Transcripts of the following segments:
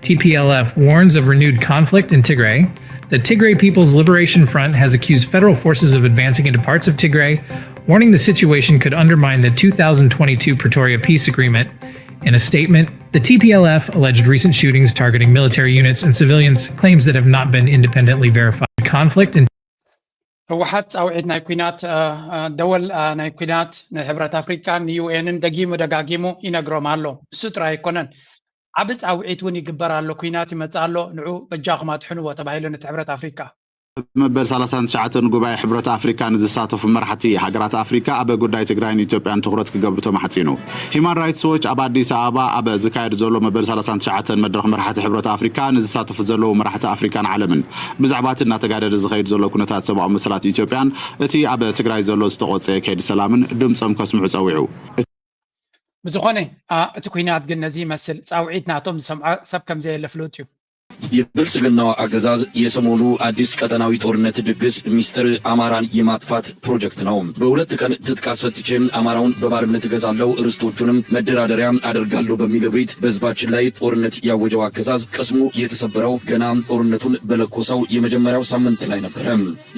T P L F warns of renewed conflict in Tigray. The Tigray People's Liberation Front has accused federal forces of advancing into parts of Tigray, warning the situation could undermine the two thousand twenty-two Pretoria peace agreement. In a statement, the T P L F alleged recent shootings targeting military units and civilians, claims that have not been independently verified. Conflict in ህወሓት ፃውዒት ናይ ኲናት ደወል ናይ ኲናት ንሕብረት ኣፍሪካን ንዩኤንን ደጊሙ ደጋጊሙ ይነግሮም ኣሎ። እሱ ጥራይ ኣይኮነን፣ ዓቢ ፃውዒት እውን ይግበር ኣሎ። ኲናት ይመፅእ ኣሎ፣ ንዑ በጃኹም ኣድሕንዎ ተባሂሉ ነቲ ሕብረት ኣፍሪካ። መበል ሰላሳን ትሽዓተን ጉባኤ ሕብረት ኣፍሪካ ንዝሳተፉ መራሕቲ ሃገራት ኣፍሪካ ኣብ ጉዳይ ትግራይን ኢትዮጵያን ትኹረት ክገብሩ ተማሕፂኑ። ሂማን ራይትስ ዎች ኣብ ኣዲስ ኣበባ ኣብ ዝካየድ ዘሎ መበል ሰላሳን ትሽዓተን መድረኽ መራሕቲ ሕብረት ኣፍሪካ ንዝሳተፉ ዘለዉ መራሕቲ ኣፍሪካን ዓለምን ብዛዕባ እቲ እናተጋደደ ዝኸይድ ዘሎ ኩነታት ሰብኣዊ መሰላት ኢትዮጵያን እቲ ኣብ ትግራይ ዘሎ ዝተቖፀየ ከይዲ ሰላምን ድምፆም ከስምዑ ፀዊዑ። ብዝኾነ እቲ ኲናት ግን ነዚ ይመስል። ፃውዒት ናቶም ዝሰምዖ ሰብ ከምዘየለ ፍሉጥ እዩ። የብልጽግናው አገዛዝ የሰሞኑ አዲስ ቀጠናዊ ጦርነት ድግስ ሚስጥር አማራን የማጥፋት ፕሮጀክት ነው። በሁለት ቀን ትጥቅ አስፈትቼ አማራውን በባርነት እገዛለሁ፣ ርስቶቹንም መደራደሪያ አደርጋለሁ በሚል እብሪት በህዝባችን ላይ ጦርነት ያወጀው አገዛዝ ቅስሙ የተሰበረው ገና ጦርነቱን በለኮሰው የመጀመሪያው ሳምንት ላይ ነበረ።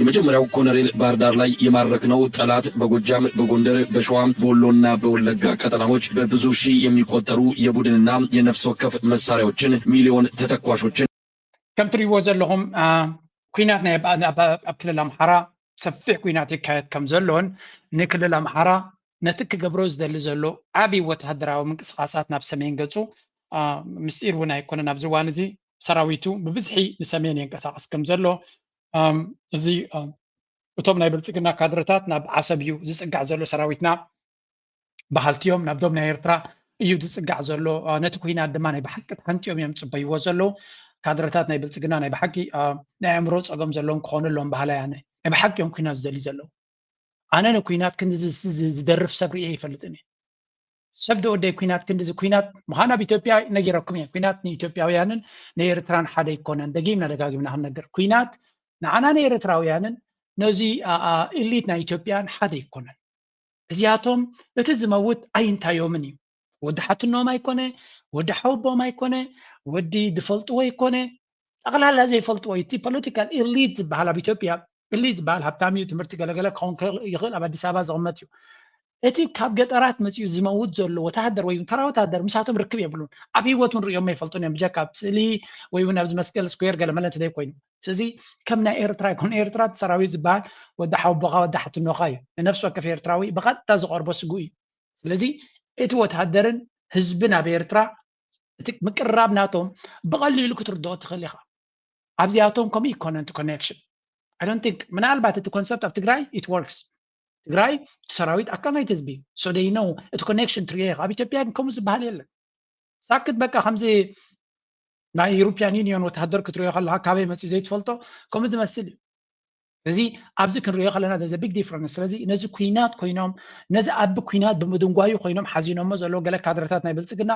የመጀመሪያው ኮነሬል ባህር ዳር ላይ የማረክነው ጠላት በጎጃም፣ በጎንደር፣ በሸዋ፣ በወሎና በወለጋ ቀጠናዎች በብዙ ሺህ የሚቆጠሩ የቡድንና የነፍስ ወከፍ መሳሪያዎችን ሚሊዮን ተተኳሾችን ከም ትሪእዎ ዘለኹም ኩናት ናይ ኣብ ክልል ኣምሓራ ሰፊሕ ኩናት ይካየድ ከም ዘሎን ንክልል ኣምሓራ ነቲ ክገብሮ ዝደሊ ዘሎ ዓብዪ ወተሃደራዊ ምንቅስቃሳት ናብ ሰሜን ገፁ ምስጢር እውን ኣይኮነን። ኣብዚ እዋን እዚ ሰራዊቱ ብብዝሒ ንሰሜን የንቀሳቀስ ከም ዘሎ እዚ እቶም ናይ ብልፅግና ካድረታት ናብ ዓሰብ እዩ ዝፅጋዕ ዘሎ ሰራዊትና በሃልቲ እዮም። ናብ ዶብ ናይ ኤርትራ እዩ ዝፅጋዕ ዘሎ። ነቲ ኩናት ድማ ናይ ብሓቂ ተሃንጥዮም እዮም ዝፅበይዎ ዘለዉ። ካድረታት ናይ ብልፅግና ናይ ብሓቂ ናይ ኣእምሮ ፀገም ዘለዎም ክኾኑ ኣለዎም በሃላይ ኣነ። ናይ ብሓቂ እዮም ኩናት ዝደልዩ ዘለዉ። ኣነ ንኩናት ክንዲ ዝደርፍ ሰብ ርእየ ይፈልጥን እየ። ሰብ ዶ ወደይ ኩናት ክንዲ ኩናት ምዃን ኣብ ኢትዮጵያ ነጊረኩም እየ። ኩናት ንኢትዮጵያውያንን ንኤርትራን ሓደ ኣይኮነን። ደጊምና ደጋጊምና ክንነግር ኩናት ንዓና ንኤርትራውያንን ነዚ ኢሊት ናይ ኢትዮጵያን ሓደ ኣይኮነን። እዚኣቶም እቲ ዝመውት ኣይንታዮምን እዩ። ወዲ ሓትኖም ኣይኮነ፣ ወዲ ሓወቦም ኣይኮነ፣ ወዲ ዝፈልጥዎ ኣይኮነ፣ ጠቕላላ ዘይፈልጥዎ እዩ። እቲ ፖለቲካል ኢሊት ዝበሃል ኣብ ኢትዮጵያ ኢሊት ዝበሃል ሃብታም እዩ፣ ትምህርቲ ገለገለ ክኸውን ይኽእል፣ ኣብ ኣዲስ ኣበባ ዝቕመጥ እዩ። እቲ ካብ ገጠራት መፂኡ ዝመውት ዘሎ ወተሃደር ወይ ተራ ወተሃደር ምሳቶም ርክብ የብሉን። ኣብ ህይወት እውን ርእዮም ኣይፈልጡን እዮም ብጀካ ኣብ ስእሊ ወይ እውን ኣብዚ መስቀል ስኩዌር ገለ መለ እንተዘይኮይኑ። ስለዚ ከም ናይ ኤርትራ ይኮን ኤርትራ ሰራዊት ዝበሃል ወዲ ሓውቦኻ ወዲ ሓትኖኻ እዩ። ንነፍሲ ወከፍ ኤርትራዊ ብቐጥታ ዝቐርቦ ስጉእ እዩ። ስለዚ እቲ ወተሃደርን ህዝብን ኣብ ኤርትራ እቲ ምቅርራብ ናቶም ብቐሊሉ ክትርድኦ ትኽእል ኢኻ። ኣብዚኣቶም ከምኡ ይኮነ እቲ ኮኔክሽን። I don't think ምናልባት እቲ ኮንሰፕት ኣብ ትግራይ it works። ትግራይ እቲ ሰራዊት ኣካል ናይቲ ህዝቢ so they know እቲ ኮኔክሽን ትሪኦ ኢኻ። ኣብ ኢትዮጵያ ግን ከምኡ ዝበሃል የለን። ሳክት በቃ ከምዚ ናይ ዩሮፒያን ዩኒዮን ወተሃደር ክትሪኦ ከለካ ካበይ መፅኡ ዘይትፈልጦ ከምኡ ዝመስል እዩ። እዚ ኣብዚ ክንሪኦ ከለና there's a big difference። ስለዚ ነዚ ኩናት ኮይኖም ነዚ ኣቢ ኩናት ብምድንጓዩ ኮይኖም ሓዚኖሞ ዘለዉ ገለ ካድረታት ናይ ብልፅግና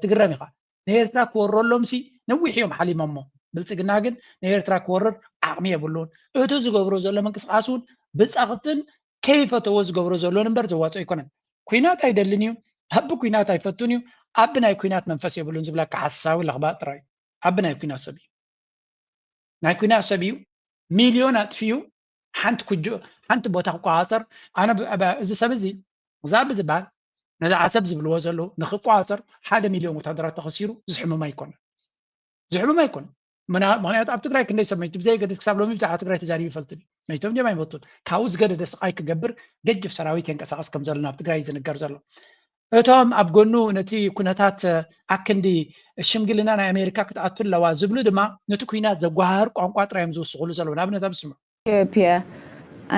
ትግረም ኢኻ። ንኤርትራ ክወረሎም ሲ ነዊሕ እዮም ሓሊሞሞ። ብልፅግና ግን ንኤርትራ ክወርር ዓቕሚ የብሉን። እቲ ዝገብሮ ዘሎ ምንቅስቃስ እውን ብፀቕጥን ከይፈተዎ ዝገብሮ ዘሎን እምበር ዘዋፅኦ ኣይኮነን። ኩናት ኣይደልን እዩ፣ ኣቢ ኩናት ኣይፈቱን እዩ፣ ኣቢ ናይ ኩናት መንፈስ የብሉን ዝብለካ ሓሳዊ ለኽባጥ ጥራይ እዩ። ኣቢ ናይ ኩናት ሰብ እዩ። ናይ ኩናት ሰብ እዩ። ሚልዮን ኣጥፊኡ ሓንቲ ኩጆ ሓንቲ ቦታ ክቆፃፀር ኣነ እዚ ሰብ እዚ ዛብ ዝበሃል ነዚ ዓሰብ ዝብልዎ ዘለዉ ንክቆፃፀር ሓደ ሚልዮን ወታደራት ተኸሲሩ ዝሕምም ኣይኮነን። ዝሕምም ኣይኮነን። ምክንያቱ ኣብ ትግራይ ክንደይ ሰብ መይቱ ብዘየገድስ ክሳብ ሎሚ ብዛዕባ ትግራይ ተዛሪቡ ይፈልጥን እዩ። መይቶም ድዮም ኣይሞቱን ካብኡ ዝገደደ ስቃይ ክገብር ገጅፍ ሰራዊት የንቀሳቀስ ከም ዘሎ ናብ ትግራይ ዝንገር ዘሎ። እቶም ኣብ ጎኑ ነቲ ኩነታት ኣክንዲ ሽምግልና ናይ ኣሜሪካ ክትኣቱ ኣለዋ ዝብሉ ድማ ነቲ ኩናት ዘጓሃህር ቋንቋ ጥራይ እዮም ዝውስኽሉ ዘለዉ። ንኣብነት ኣብ ስምዑ። Ethiopia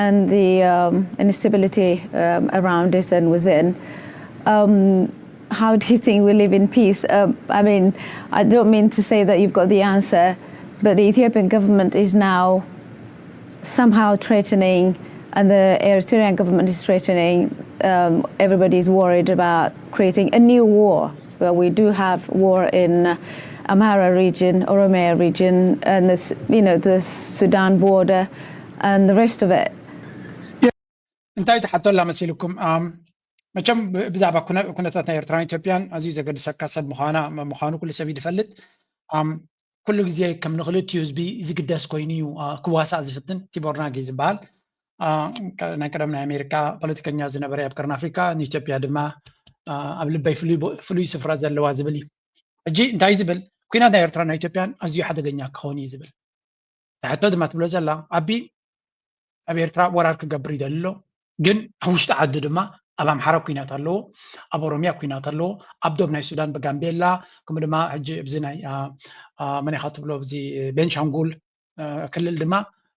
and the um, instability um, around it and within. Um, how do you think we live in peace? Uh, I mean, I don't mean to say that you've got the answer, but the Ethiopian government is now somehow threatening, and the Eritrean government is threatening. Um, everybody is worried about creating a new war. Well, we do have war in Amhara region, Oromia region, and this, you know, the Sudan border, and the rest of it. እንታይ ትሓቶላ መሲልኩም? መቸም ብዛዕባ ኩነታት ናይ ኤርትራን ኢትዮጵያን ኣዝዩ ዘገድሰካ ሰብ ምዃና ምዃኑ ኩሉ ሰብ ይድፈልጥ። ኣም፣ ኩሉ ግዜ ከም ንክልቲኡ ህዝቢ ዝግደስ ኮይኑ እዩ፣ አ፣ ክዋሳእ ዝፍትን። ቲቦር ናጊ ዝበሃል፣ አ፣ ቀ-፣ ናይ ቀደም ናይ ኣሜሪካ ፖለቲከኛ ዝነበረ ኣብ ቀርኒ ኣፍሪካ፣ ንኢትዮጵያ ድማ፣ አ፣ ኣብ ልበይ ፍሉይ ቦ-፣ ፍሉይ ስፍራ ዘለዋ ዝብል እዩ። ሕጂ እንታይ ዝብል? ኩናት ናይ ኤርትራ ናይ ኢትዮጵያን ኣዝዩ ሓደገኛ ክኸውን እዩ ዝብል። ሕቶ ድማ ትብሎ ዘላ፣ ኣቢ ኣብ ኤርትራ ወራር ክገብር ይደሊ ኣሎ፣ ግን ኣብ ውሽጢ ዓዲ ድማ ኣብ ኣምሓራ ኩናት ኣለዎ፣ ኣብ ኦሮሚያ ኩናት ኣለዎ፣ ኣብ ዶብ ናይ ሱዳን ብጋምቤላ፣ ከምኡ ድማ ሕጂ ኣብዚ ናይ፣ አ፣ አ፣ መን ኢኻ ትብሎ፣ ኣብዚ ቤንሻንጉል፣ አ፣ ክልል ድማ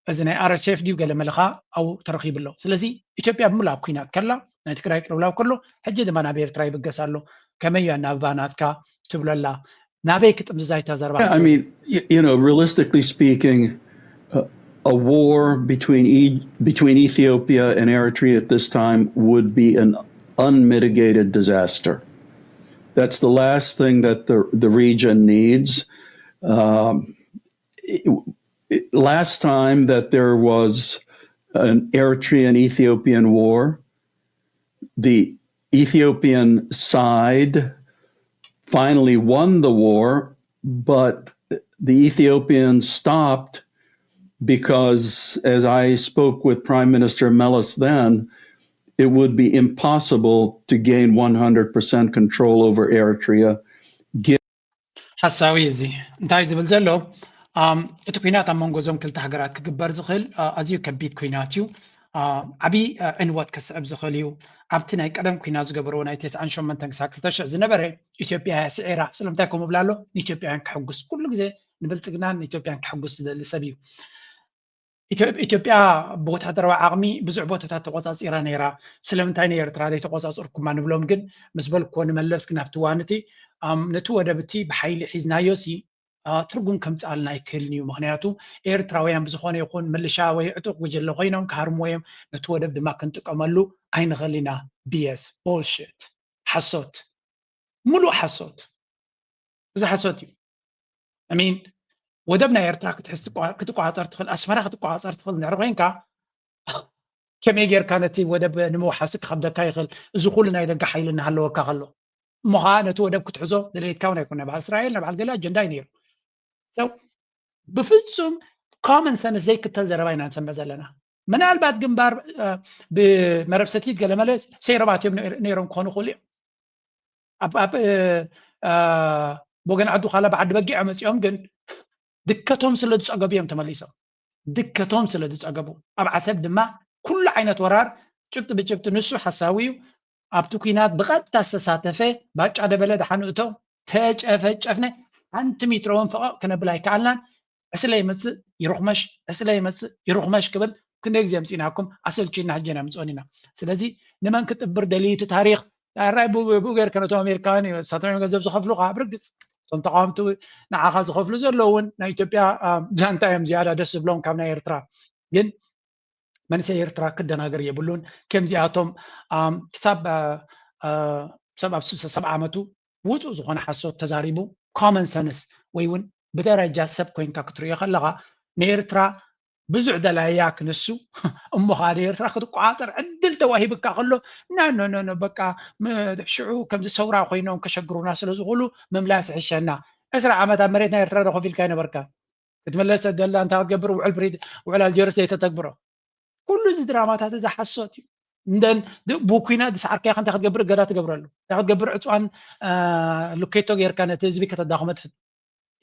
እዚ ናይ ኣር ኤስ ኤፍ ድዩ ገለ መለኻ ኣብኡ ተረኺቡ ኣሎ። ስለዚ ኢትዮጵያ ብምሉእ ኣብ ኩናት ከላ፣ ናይ ትግራይ ቅልውላው ከሎ፣ ሕጂ ድማ ናብ ኤርትራ ይብገስ ኣሎ። ከመይ እያ ናብባ ናትካ ትብለላ? ናበይ ክጥምዝዛ እታ ዘረባ? Yeah, I mean, y- you know, realistically speaking, uh, a war between e- between Ethiopia and Eritrea at this time would be an unmitigated disaster. That's the last thing that the the region needs. Um, it- it- last time that there was an Eritrean Ethiopian war, the Ethiopian side finally won the war, but the Ethiopians stopped because, as I spoke with Prime Minister Meles then, it would be impossible to gain one hundred percent control over Eritrea. ሓሳዊ እዚ እንታይ ዝብል ዘሎ? ኣም፣ እቲ ኩናት ኣብ መንጎ እዞም ክልተ ሃገራት ክግበር ዝኽእል፣ አ፣ ኣዝዩ ከቢድ ኩናት እዩ። አ፣ ዓብዪ፣ አ፣ ዕንወት ከስዕብ ዝኽእል እዩ። ኣብቲ ናይ ቀደም ኩናት ዝገበርዎ ናይ ተስዓን ሸሞንተን ክሳብ ክልተ ሽሕ ዝነበረ ኢትዮጵያ እያ ስዒራ። ስለምንታይ ከምኡ ብላ ኣሎ? ንኢትዮጵያውያን ከሐጉስ፣ ኩሉ ግዜ ንብልጽግናን ንኢትዮጵያን ከሐጉስ ዝደሊ ሰብ እዩ። ኢትዮ- ኢትዮጵያ ብወታደራዊ ዓቕሚ ብዙሕ ቦታታት ተቆጻጺራ ነይራ። ስለምንታይ ንኤርትራ ዘይተቆጻጸርኩማ ንብሎም ግን፣ ምስ በልክዎ ንመለስ ግን ኣብቲ እዋን እቲ፣ ኣም፣ ነቲ ወደብ እቲ ብሓይሊ ሒዝናዮ ሲ፣ አ፣ ትርጉም ከምጽኣልና ኣይክእልን እዩ። ምኽንያቱ ኤርትራውያን ብዝኾነ ይኹን ምልሻ ወይ ዕጡቕ ጉጅለ ኮይኖም ክሃርምዎ እዮም። ነቲ ወደብ ድማ ክንጥቀመሉ ኣይንኽእል ኢና። ቢ ኤስ፣ ቦልሽት፣ ሓሶት፣ ሙሉእ ሓሶት። እዚ ሓሶት እዩ። I mean፣ ወደብ ናይ ኤርትራ ክትሕዝ ትቋ-፣ ክትቋጻጸር ትኽእል፣ ኣስመራ ክትቋጻጸር ትኽእል እንድሕር ኮይንካ፣ ከመይ ጌርካ ነቲ ወደብ ንምውሓስ ክኸብደካ ይኽእል? እዚ ኩሉ ናይ ደገ ሓይሊ እናሃለወካ ከሎ። እሞ ኸዓ ነቲ ወደብ ክትሕዞ ድሌትካ እውን ኣይኮነ። በዓል እስራኤል፣ ናይ በዓል ገለ ኣጀንዳ እዩ ነይሩ። So፣ ብፍጹም ኮመን ሰንስ ዘይክተል ዘረባ ኢና ንሰምዕ ዘለና። ምናልባት ግንባር፣ እ፣ ብመረብ ሰቲት ገለመለ ሰይረባት እዮም ነይር-፣ ነይሮም ክኾኑ ይኽእሉ እዮም። ኣብ፣ ኣብ፣ እ፣ እ፣ ብወገን ዓዱ ካላ ብዓዲ በጊዕ መጺኦም ግን ድከቶም ስለ ዝጸገቡ እዮም ተመሊሶም። ድከቶም ስለ ዝጸገቡ። ኣብ ዓሰብ ድማ ኩሉ ዓይነት ወራር ጭብጢ ብጭብጢ ንሱ ሓሳዊ እዩ። ኣብቲ ኲናት ብቐጥታ ዝተሳተፈ ባጫ ደበለ ደሓን እቶ ተጨፈጨፍነ ሓንቲ ሚትሮ እውን ፈቐቕ ክነብል ኣይከኣልናን። ዕስለ ይመጽእ ይርኽመሽ፣ ዕስለ ይመጽእ ይርኽመሽ ክብል ክንደይ ግዜ ኣምጺእናኩም፣ ኣሰልቺና ሕጂ ነምጽኦን ኢና። ስለዚ ንመን ክጥብር ደልዩ እቲ ታሪኽ? ዳራይ ብኡ ብኡ ጌርካ ነቶም ኣሜሪካውያን እዩ፣ ንሳቶም እዮም ገንዘብ ዝኸፍሉኻ። ብርግጽ እቶም ተቓወምቲ ንዓኻ ዝኸፍሉ ዘለዉ እውን ናይ ኢትዮጵያ፣ አ፣ ዛንታ እዮም ዝያዳ ደስ ዝብሎም ካብ ናይ ኤርትራ። ግን መንእሰይ ኤርትራ ክደናገር የብሉን። ከምዚኣቶም፣ ኣም፣ ክሳብ፣ አ፣ አ፣ ሰብ ኣብ ስልሳ ሰብዓ ዓመቱ ውጹእ ዝኾነ ሓሶት ተዛሪቡ፣ ኮመን ሰንስ ወይ እውን ብደረጃ ሰብ ኮይንካ ክትርእዮ ከለኻ፣ ንኤርትራ ብዙሕ ደላያ ክንሱ እሞ ኻደ ኤርትራ ክትቋጸር ዕድል ተዋሂብካ ከሎ፣ ኖ፣ ኖ፣ ኖ፣ ኖ፣ በቃ፣ ም-፣ ሽዑ ከምዚ ሰውራ ኮይኖም ከሸግሩና ስለ ዝኽእሉ ምምላስ ይሕሸና። ዕስራ ዓመት ኣብ መሬት ናይ ኤርትራ ዶ ኮፍ ኢልካ ይነበርካ? ክትምለስ ተደላ እንታይ ክትገብር? ውዕል ፕሪ-፣ ውዕል ኣልጀርስ ዘይተተግብሮ። ኩሉ እዚ ድራማታት እዚ ሓሶት እዩ። እንደን ድ-፣ ብኩናት ዝሰዓርካዮ እንታይ ክትገብር? እገዳ ትገብረሉ። እንታይ ክትገብር? ዕጽዋን፣ አ፣ ሉኬቶ ጌርካ ነቲ ህዝቢ ከተዳኽሞ ትፍትን።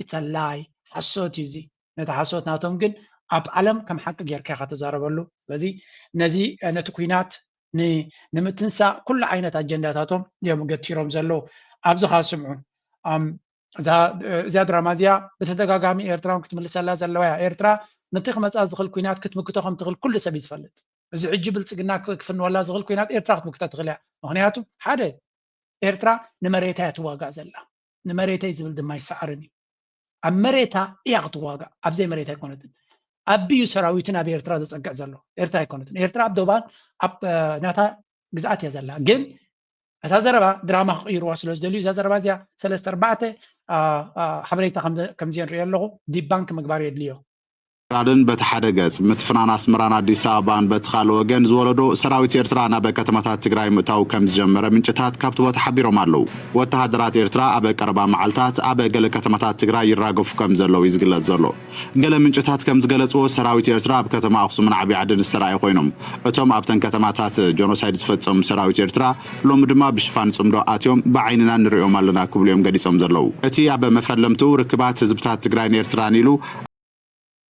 It's a lie። ሓሶት እዩ እዚ። ነቲ ሓሶት ናቶም ግን ኣብ ዓለም ከም ሓቂ ጌርካ ኢኻ ተዛረበሉ። ስለዚ ነዚ፣ አ፣ ነቲ ኩናት ን-፣ ንምትንሳእ ኩሉ ዓይነት ኣጀንዳታቶም እዮም ገቲሮም ዘለዉ። ኣብዚ ኸኣ ስምዑ። ኣም፣ እዛ፣ እዚኣ ድራማ እዚኣ ብተደጋጋሚ ኤርትራ እውን ክትምልሰላ ዘለዋ እያ። ኤርትራ ነቲ ክመጻ ዝኽእል ኲናት ክትምክቶ ከም ትኽእል ኩሉ ሰብ እዩ ዝፈልጥ። እዚ ሕጂ ብልጽግና ክ-፣ ክፍንወላ ዝኽእል ኲናት ኤርትራ ክትምክቶ ትኽእል እያ። ምኽንያቱ ሓደ፣ ኤርትራ ንመሬታ እያ ትዋጋእ ዘላ። ንመሬተይ ዝብል ድማ ኣይሰዓርን እዩ። ኣብ መሬታ እያ ክትዋጋእ፣ ኣብ ዘይመሬታ ኣይኮነትን። ኣቢዩ ሰራዊቱ ናብ ኤርትራ ዘጸግዕ ዘሎ ኤርትራ ኣይኮነትን። ኤርትራ ኣብ ዶባን ኣብ፣ እ፣ ናታ ግዝኣት እያ ዘላ። ግን እታ ዘረባ ድራማ ክቕይርዋ ስለ ዝደልዩ፣ እዛ ዘረባ እዚኣ ሰለስተ ኣርባዕተ፣ አ፣ አ፣ ሓበሬታ ከም ዘ-፣ ከም ዘንርእዮ ኣለኹ፣ ዲባንክ ምግባር የድልዮ። ፌደራልን በቲ ሓደ ገጽ ምትፍናን ኣስመራን ኣዲስ ኣበባን በቲ ካልእ ወገን ዝወለዶ ሰራዊት ኤርትራ ናብ ከተማታት ትግራይ ምእታው ከም ዝጀመረ ምንጭታት ካብቲ ቦታ ሓቢሮም ኣለዉ። ወተሃደራት ኤርትራ ኣብ ቀረባ መዓልታት ኣብ ገለ ከተማታት ትግራይ ይራገፉ ከም ዘለዉ እዩ ዝግለጽ ዘሎ። ገለ ምንጭታት ከም ዝገለጽዎ ሰራዊት ኤርትራ ኣብ ከተማ ኣኽሱምን ዓብዪ ዓድን ዝተራእየ ኮይኖም እቶም ኣብተን ከተማታት ጆኖሳይድ ዝፈጸሙ ሰራዊት ኤርትራ ሎሚ ድማ ብሽፋን ጽምዶ ኣትዮም ብዓይንና ንሪኦም ኣለና ክብሉ እዮም ገሊጾም ዘለዉ። እቲ ኣብ መፈለምቱ ርክባት ህዝብታት ትግራይን ኤርትራን ኢሉ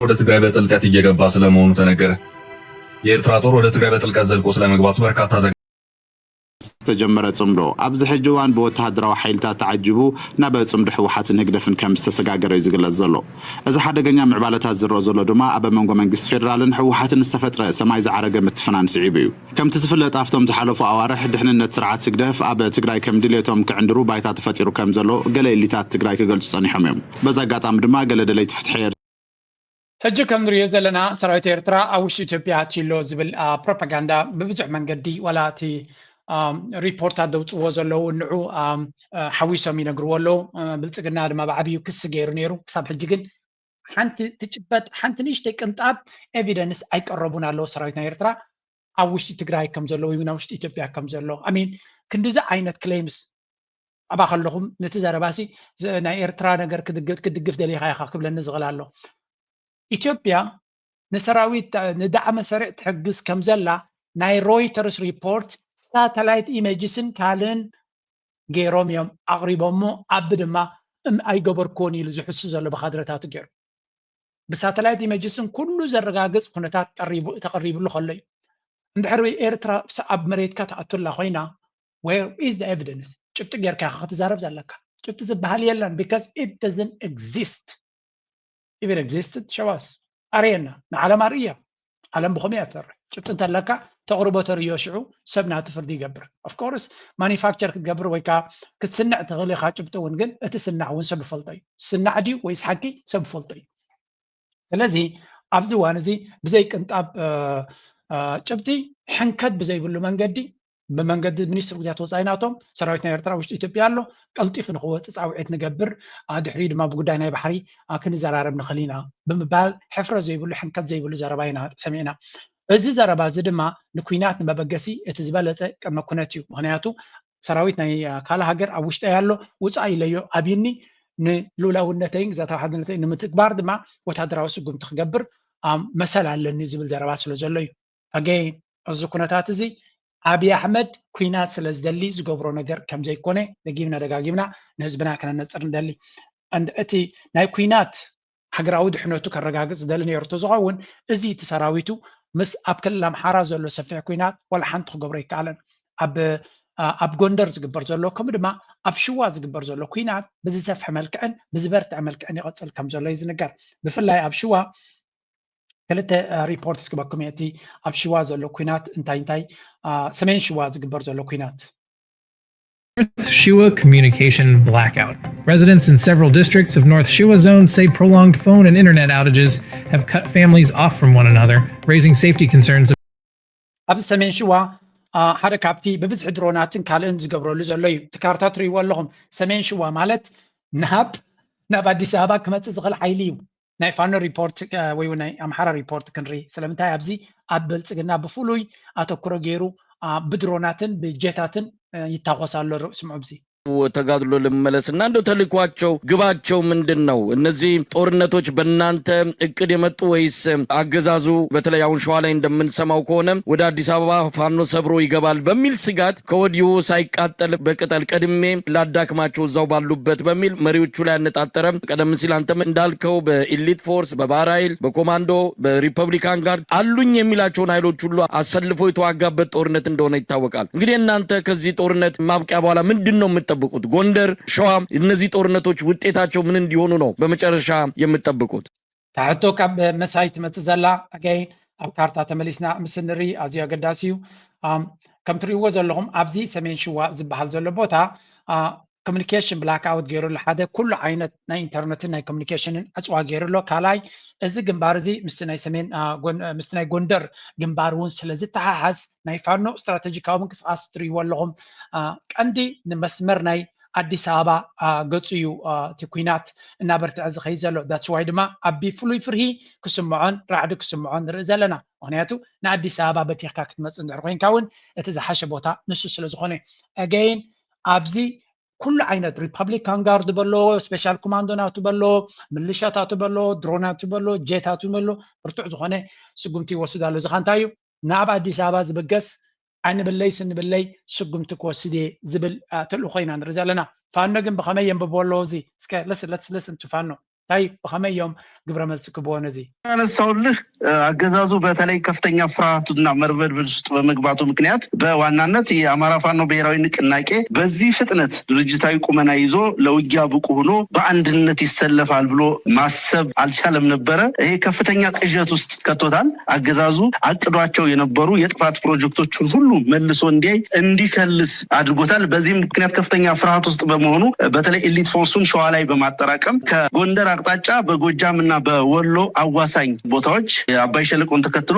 ወደ ትግራይ በጥልቀት እየገባ ስለመሆኑ ተነገረ። የኤርትራ ጦር ወደ ትግራይ በጥልቀት ዘልቆ ስለመግባቱ በርካታ ዘገ ዝተጀመረ ጽምዶ ኣብዚ ሕጂ እዋን ብወተሃደራዊ ሓይልታት ተዓጂቡ ናብ ጽምዶ ህወሓትን ህግደፍን ከም ዝተሰጋገረ እዩ ዝግለጽ ዘሎ። እዚ ሓደገኛ ምዕባለታት ዝረአ ዘሎ ድማ ኣብ መንጎ መንግስቲ ፌደራልን ህወሓትን ዝተፈጥረ ሰማይ ዝዓረገ ምትፍናን ስዒቡ እዩ። ከምቲ ዝፍለጥ ኣብቶም ዝሓለፉ ኣዋርሕ ድሕንነት ስርዓት ህግደፍ ኣብ ትግራይ ከም ድሌቶም ክዕንድሩ ባይታ ተፈጢሩ ከም ዘሎ ገለ ኢሊታት ትግራይ ክገልጹ ጸኒሖም እዮም። በዚ ኣጋጣሚ ድማ ገለ ደለይቲ ፍትሒ ሕጂ ከም ንሪኦ ዘለና ሰራዊት ኤርትራ ኣብ ውሽጢ ኢትዮጵያ ኣትዩ ኣሎ ዝብል ፕሮፓጋንዳ ብብዙሕ መንገዲ ዋላ እቲ ሪፖርታት ዘውፅዎ ዘለዉ ንዑ ሓዊሶም ይነግርዎ ኣለዉ። ብልፅግና ድማ ብዓብዩ ክሲ ገይሩ ነይሩ። ክሳብ ሕጂ ግን ሓንቲ ትጭበጥ ሓንቲ ንእሽተይ ቅንጣብ ኤቪደንስ ኣይቀረቡን ኣለዉ ሰራዊት ናይ ኤርትራ ኣብ ውሽጢ ትግራይ ከም ዘሎ ወይ ናብ ውሽጢ ኢትዮጵያ ከም ዘሎ ኣሚን ክንዲዚ ዓይነት ክሌምስ ኣብኣ ከለኹም ነቲ ዘረባሲ ናይ ኤርትራ ነገር ክትድግፍ ደሊኻ ኢኻ ክብለኒ ዝኽእል ኣሎ። ኢትዮጵያ ንሰራዊት ንዳዕመ ሰሪዕ ትሕግዝ ከም ዘላ ናይ ሮይተርስ ሪፖርት ሳተላይት ኢሜጅስን ካልእን ገይሮም እዮም ኣቕሪቦሞ። ኣቢ ድማ እም ኣይገበርክዎን ኢሉ ዝሕሱ ዘሎ ብካድረታቱ ገይሩ ብሳተላይት ኢሜጅስን ኩሉ ዘረጋግፅ ኩነታት ተቐሪብሉ ከሎ እዩ። እንድሕር ኤርትራ ኣብ መሬትካ ትኣቱላ ኮይና where is the evidence? ጭብጢ ጌርካ ኢኻ ክትዛረብ ዘለካ። ጭብጢ ዝበሃል የለን because it doesn't exist. If it existed, show us. ኣርእየና፣ ንዓለም ኣርእያ። ዓለም ብኸምኡ እያ ትሰርሕ። ጭብጢ እንተለካ ተቕርቦ ተርእዮ ሽዑ ሰብ ናቱ ፍርዲ ይገብር። Of course ማኒፋክቸር ክትገብር ወይ ከዓ ክትስንዕ ትኽእል ኢኻ። ጭብጢ እውን ግን እቲ ስናዕ እውን ሰብ ይፈልጦ እዩ። ስናዕ ድዩ ወይስ ሓቂ ሰብ ይፈልጦ እዩ። ስለዚ ኣብዚ እዋን እዚ ብዘይ ቅንጣብ ጭብጢ ሕንከት ብዘይብሉ መንገዲ ብመንገዲ ሚኒስትሪ ጉዳያት ወፃኢ ናቶም ሰራዊት ናይ ኤርትራ ውሽጢ ኢትዮጵያ ኣሎ፣ ቀልጢፉ ንክወፅእ ፃውዒት ንገብር፣ ድሕሪ ድማ ብጉዳይ ናይ ባሕሪ ክንዘራረብ ንኽእል ኢና ብምባል ሕፍረት ዘይብሉ ሕንከት ዘይብሉ ዘረባ ኢና ሰሚዕና። እዚ ዘረባ እዚ ድማ ንኩናት ንመበገሲ እቲ ዝበለፀ ቅድመ ኩነት እዩ። ምክንያቱ ሰራዊት ናይ ካልእ ሃገር ኣብ ውሽጠይ ኣሎ፣ ውፃእ ኢለዮ ኣብዩኒ፣ ንልኡላውነተይን ግዛታዊ ሓድነተይን ንምትግባር ድማ ወታደራዊ ስጉምቲ ክገብር መሰል ኣለኒ ዝብል ዘረባ ስለ ዘሎ እዩ። ኣገይን እዚ ኩነታት እዚ ኣብይ ኣሕመድ ኩናት ስለ ዝደሊ ዝገብሮ ነገር ከም ዘይኮነ ደጊምና ደጋጊምና ንህዝብና ከነነፅር ንደሊ። እቲ ናይ ኩናት ሃገራዊ ድሕነቱ ከረጋግፅ ዝደሊ ነይሩ ተዝኸውን እዚ እቲ ሰራዊቱ ምስ ኣብ ክልል ኣምሓራ ዘሎ ሰፊሕ ኩናት ዋላ ሓንቲ ክገብሮ ይከኣለን። ኣብ ኣብ ጎንደር ዝግበር ዘሎ ከምኡ ድማ ኣብ ሽዋ ዝግበር ዘሎ ኩናት ብዝሰፍሐ መልክዕን ብዝበርትዐ መልክዕን ይቐፅል ከም ዘሎ እዩ ዝንገር። ብፍላይ ኣብ ሽዋ ክልተ ሪፖርት እስክበኩም እየ እቲ ኣብ ሽዋ ዘሎ ኩናት እንታይ እንታይ ሰሜን ሽዋ ዝግበር ዘሎ ኩናት North Shua communication blackout. Residents in several districts of North Shua Zone say prolonged phone and internet outages have cut families off from one another, raising safety concerns. ኣብዚ ሰሜን ሽዋ ሓደ ካብቲ ብብዝሒ ድሮናትን ካልእን ዝገብረሉ ዘሎ እዩ። እቲ ካርታ ትርእይዎ ኣለኹም። ሰሜን ሽዋ ማለት ናብ ናብ ኣዲስ ኣበባ ክመፅእ ዝኽእል ሓይሊ እዩ። ናይ ፋኖ ሪፖርት ወይ ናይ ኣምሓራ ሪፖርት ክንርኢ። ስለምንታይ ኣብዚ ኣብ ብልፅግና ብፍሉይ ኣተኩሮ ገይሩ ብድሮናትን ብጀታትን ይታኮስ ኣሎ። ስምዑ ኣብዚ ተጋድሎ ልመለስና እንደው ተልኳቸው ግባቸው ምንድን ነው? እነዚህ ጦርነቶች በእናንተ እቅድ የመጡ ወይስ አገዛዙ በተለይ አሁን ሸዋ ላይ እንደምንሰማው ከሆነ ወደ አዲስ አበባ ፋኖ ሰብሮ ይገባል በሚል ስጋት ከወዲሁ ሳይቃጠል በቅጠል ቀድሜ ላዳክማቸው እዛው ባሉበት በሚል መሪዎቹ ላይ ያነጣጠረ ቀደም ሲል አንተም እንዳልከው በኢሊት ፎርስ፣ በባህር ኃይል፣ በኮማንዶ፣ በሪፐብሊካን ጋርድ አሉኝ የሚላቸውን ኃይሎች ሁሉ አሰልፎ የተዋጋበት ጦርነት እንደሆነ ይታወቃል። እንግዲህ እናንተ ከዚህ ጦርነት ማብቂያ በኋላ ምንድን ነው የምትጠብቁት? ጎንደር፣ ሸዋ እነዚህ ጦርነቶች ውጤታቸው ምን እንዲሆኑ ነው በመጨረሻ የምትጠብቁት? ታሕቶ ካብ መሳይ ትመፅእ ዘላ ኣጋይ ኣብ ካርታ ተመሊስና ምስ ንርኢ ኣዝዩ ኣገዳሲ እዩ። ከም ትርእይዎ ዘለኹም ኣብዚ ሰሜን ሽዋ ዝበሃል ዘሎ ቦታ ኮሚኒኬሽን ብላክ ኣውት ገይሩ ኣሎ። ሓደ ኩሉ ዓይነት ናይ ኢንተርነትን ናይ ኮሚኒኬሽንን ዕፅዋ ገይሩ ኣሎ። ካልኣይ እዚ ግንባር እዚ ምስቲ ናይ ሰሜን ምስቲ ናይ ጎንደር ግንባር እውን ስለ ዝተሓሓዝ ናይ ፋኖ ስትራተጂካዊ ምንቅስቃስ ትርእይዎ ኣለኹም። ቀንዲ ንመስመር ናይ ኣዲስ ኣበባ ገፁ እዩ እቲ ኩናት እናበርትዐ ዝኸይድ ዘሎ። That's why ድማ ኣቢ ፍሉይ ፍርሂ ክስምዖን ራዕዲ ክስምዖን ንርኢ ዘለና። ምክንያቱ ንኣዲስ ኣበባ በቲኽካ ክትመፅእ እንድሕር ኮይንካ እውን እቲ ዝሓሸ ቦታ ንሱ ስለዝኾነ፣ again ኣብዚ ኩሉ ዓይነት ሪፐብሊካን ጋርድ በሎ፣ ስፔሻል ኮማንዶ ናቱ በሎ፣ ምልሻታቱ በሎ፣ ድሮናቱ በሎ፣ ጄታቱ በሎ፣ ብርቱዕ ዝኾነ ስጉምቲ ይወስድ ኣሎ። እዚ ኸ እንታይ እዩ? ናብ ኣዲስ ኣበባ ዝብገስ ኣይንብለይ ስንብለይ ስጉምቲ ክወስድ እየ ዝብል ተልእኾ ኢና ንርኢ ዘለና። ፋኖ ግን ብኸመይ የንብቦ ኣለዎ? እዚ እስከ let's listen to ፋኖ እንታይ ብኸመይ እዮም ግብረ መልሲ ክብዎ ነዚ? ያነሳውልህ ኣገዛዙ በተለይ ከፍተኛ ፍርሃትና መርበድበድ ውስጥ በመግባቱ ምክንያት በዋናነት የአማራ ፋኖ ብሔራዊ ንቅናቄ በዚህ ፍጥነት ድርጅታዊ ቁመና ይዞ ለውጊያ ብቁ ሆኖ በአንድነት ይሰለፋል ብሎ ማሰብ አልቻለም ነበረ። ይሄ ከፍተኛ ቅዠት ውስጥ ከቶታል። አገዛዙ አቅዷቸው የነበሩ የጥፋት ፕሮጀክቶችን ሁሉ መልሶ እንዲያይ እንዲከልስ አድርጎታል። በዚህም ምክንያት ከፍተኛ ፍርሃት ውስጥ በመሆኑ በተለይ elite force ኡን ሸዋ ላይ በማጠራቀም ከጎንደር አቅጣጫ በጎጃም እና በወሎ አዋሳኝ ቦታዎች አባይ ሸለቆን ተከትሎ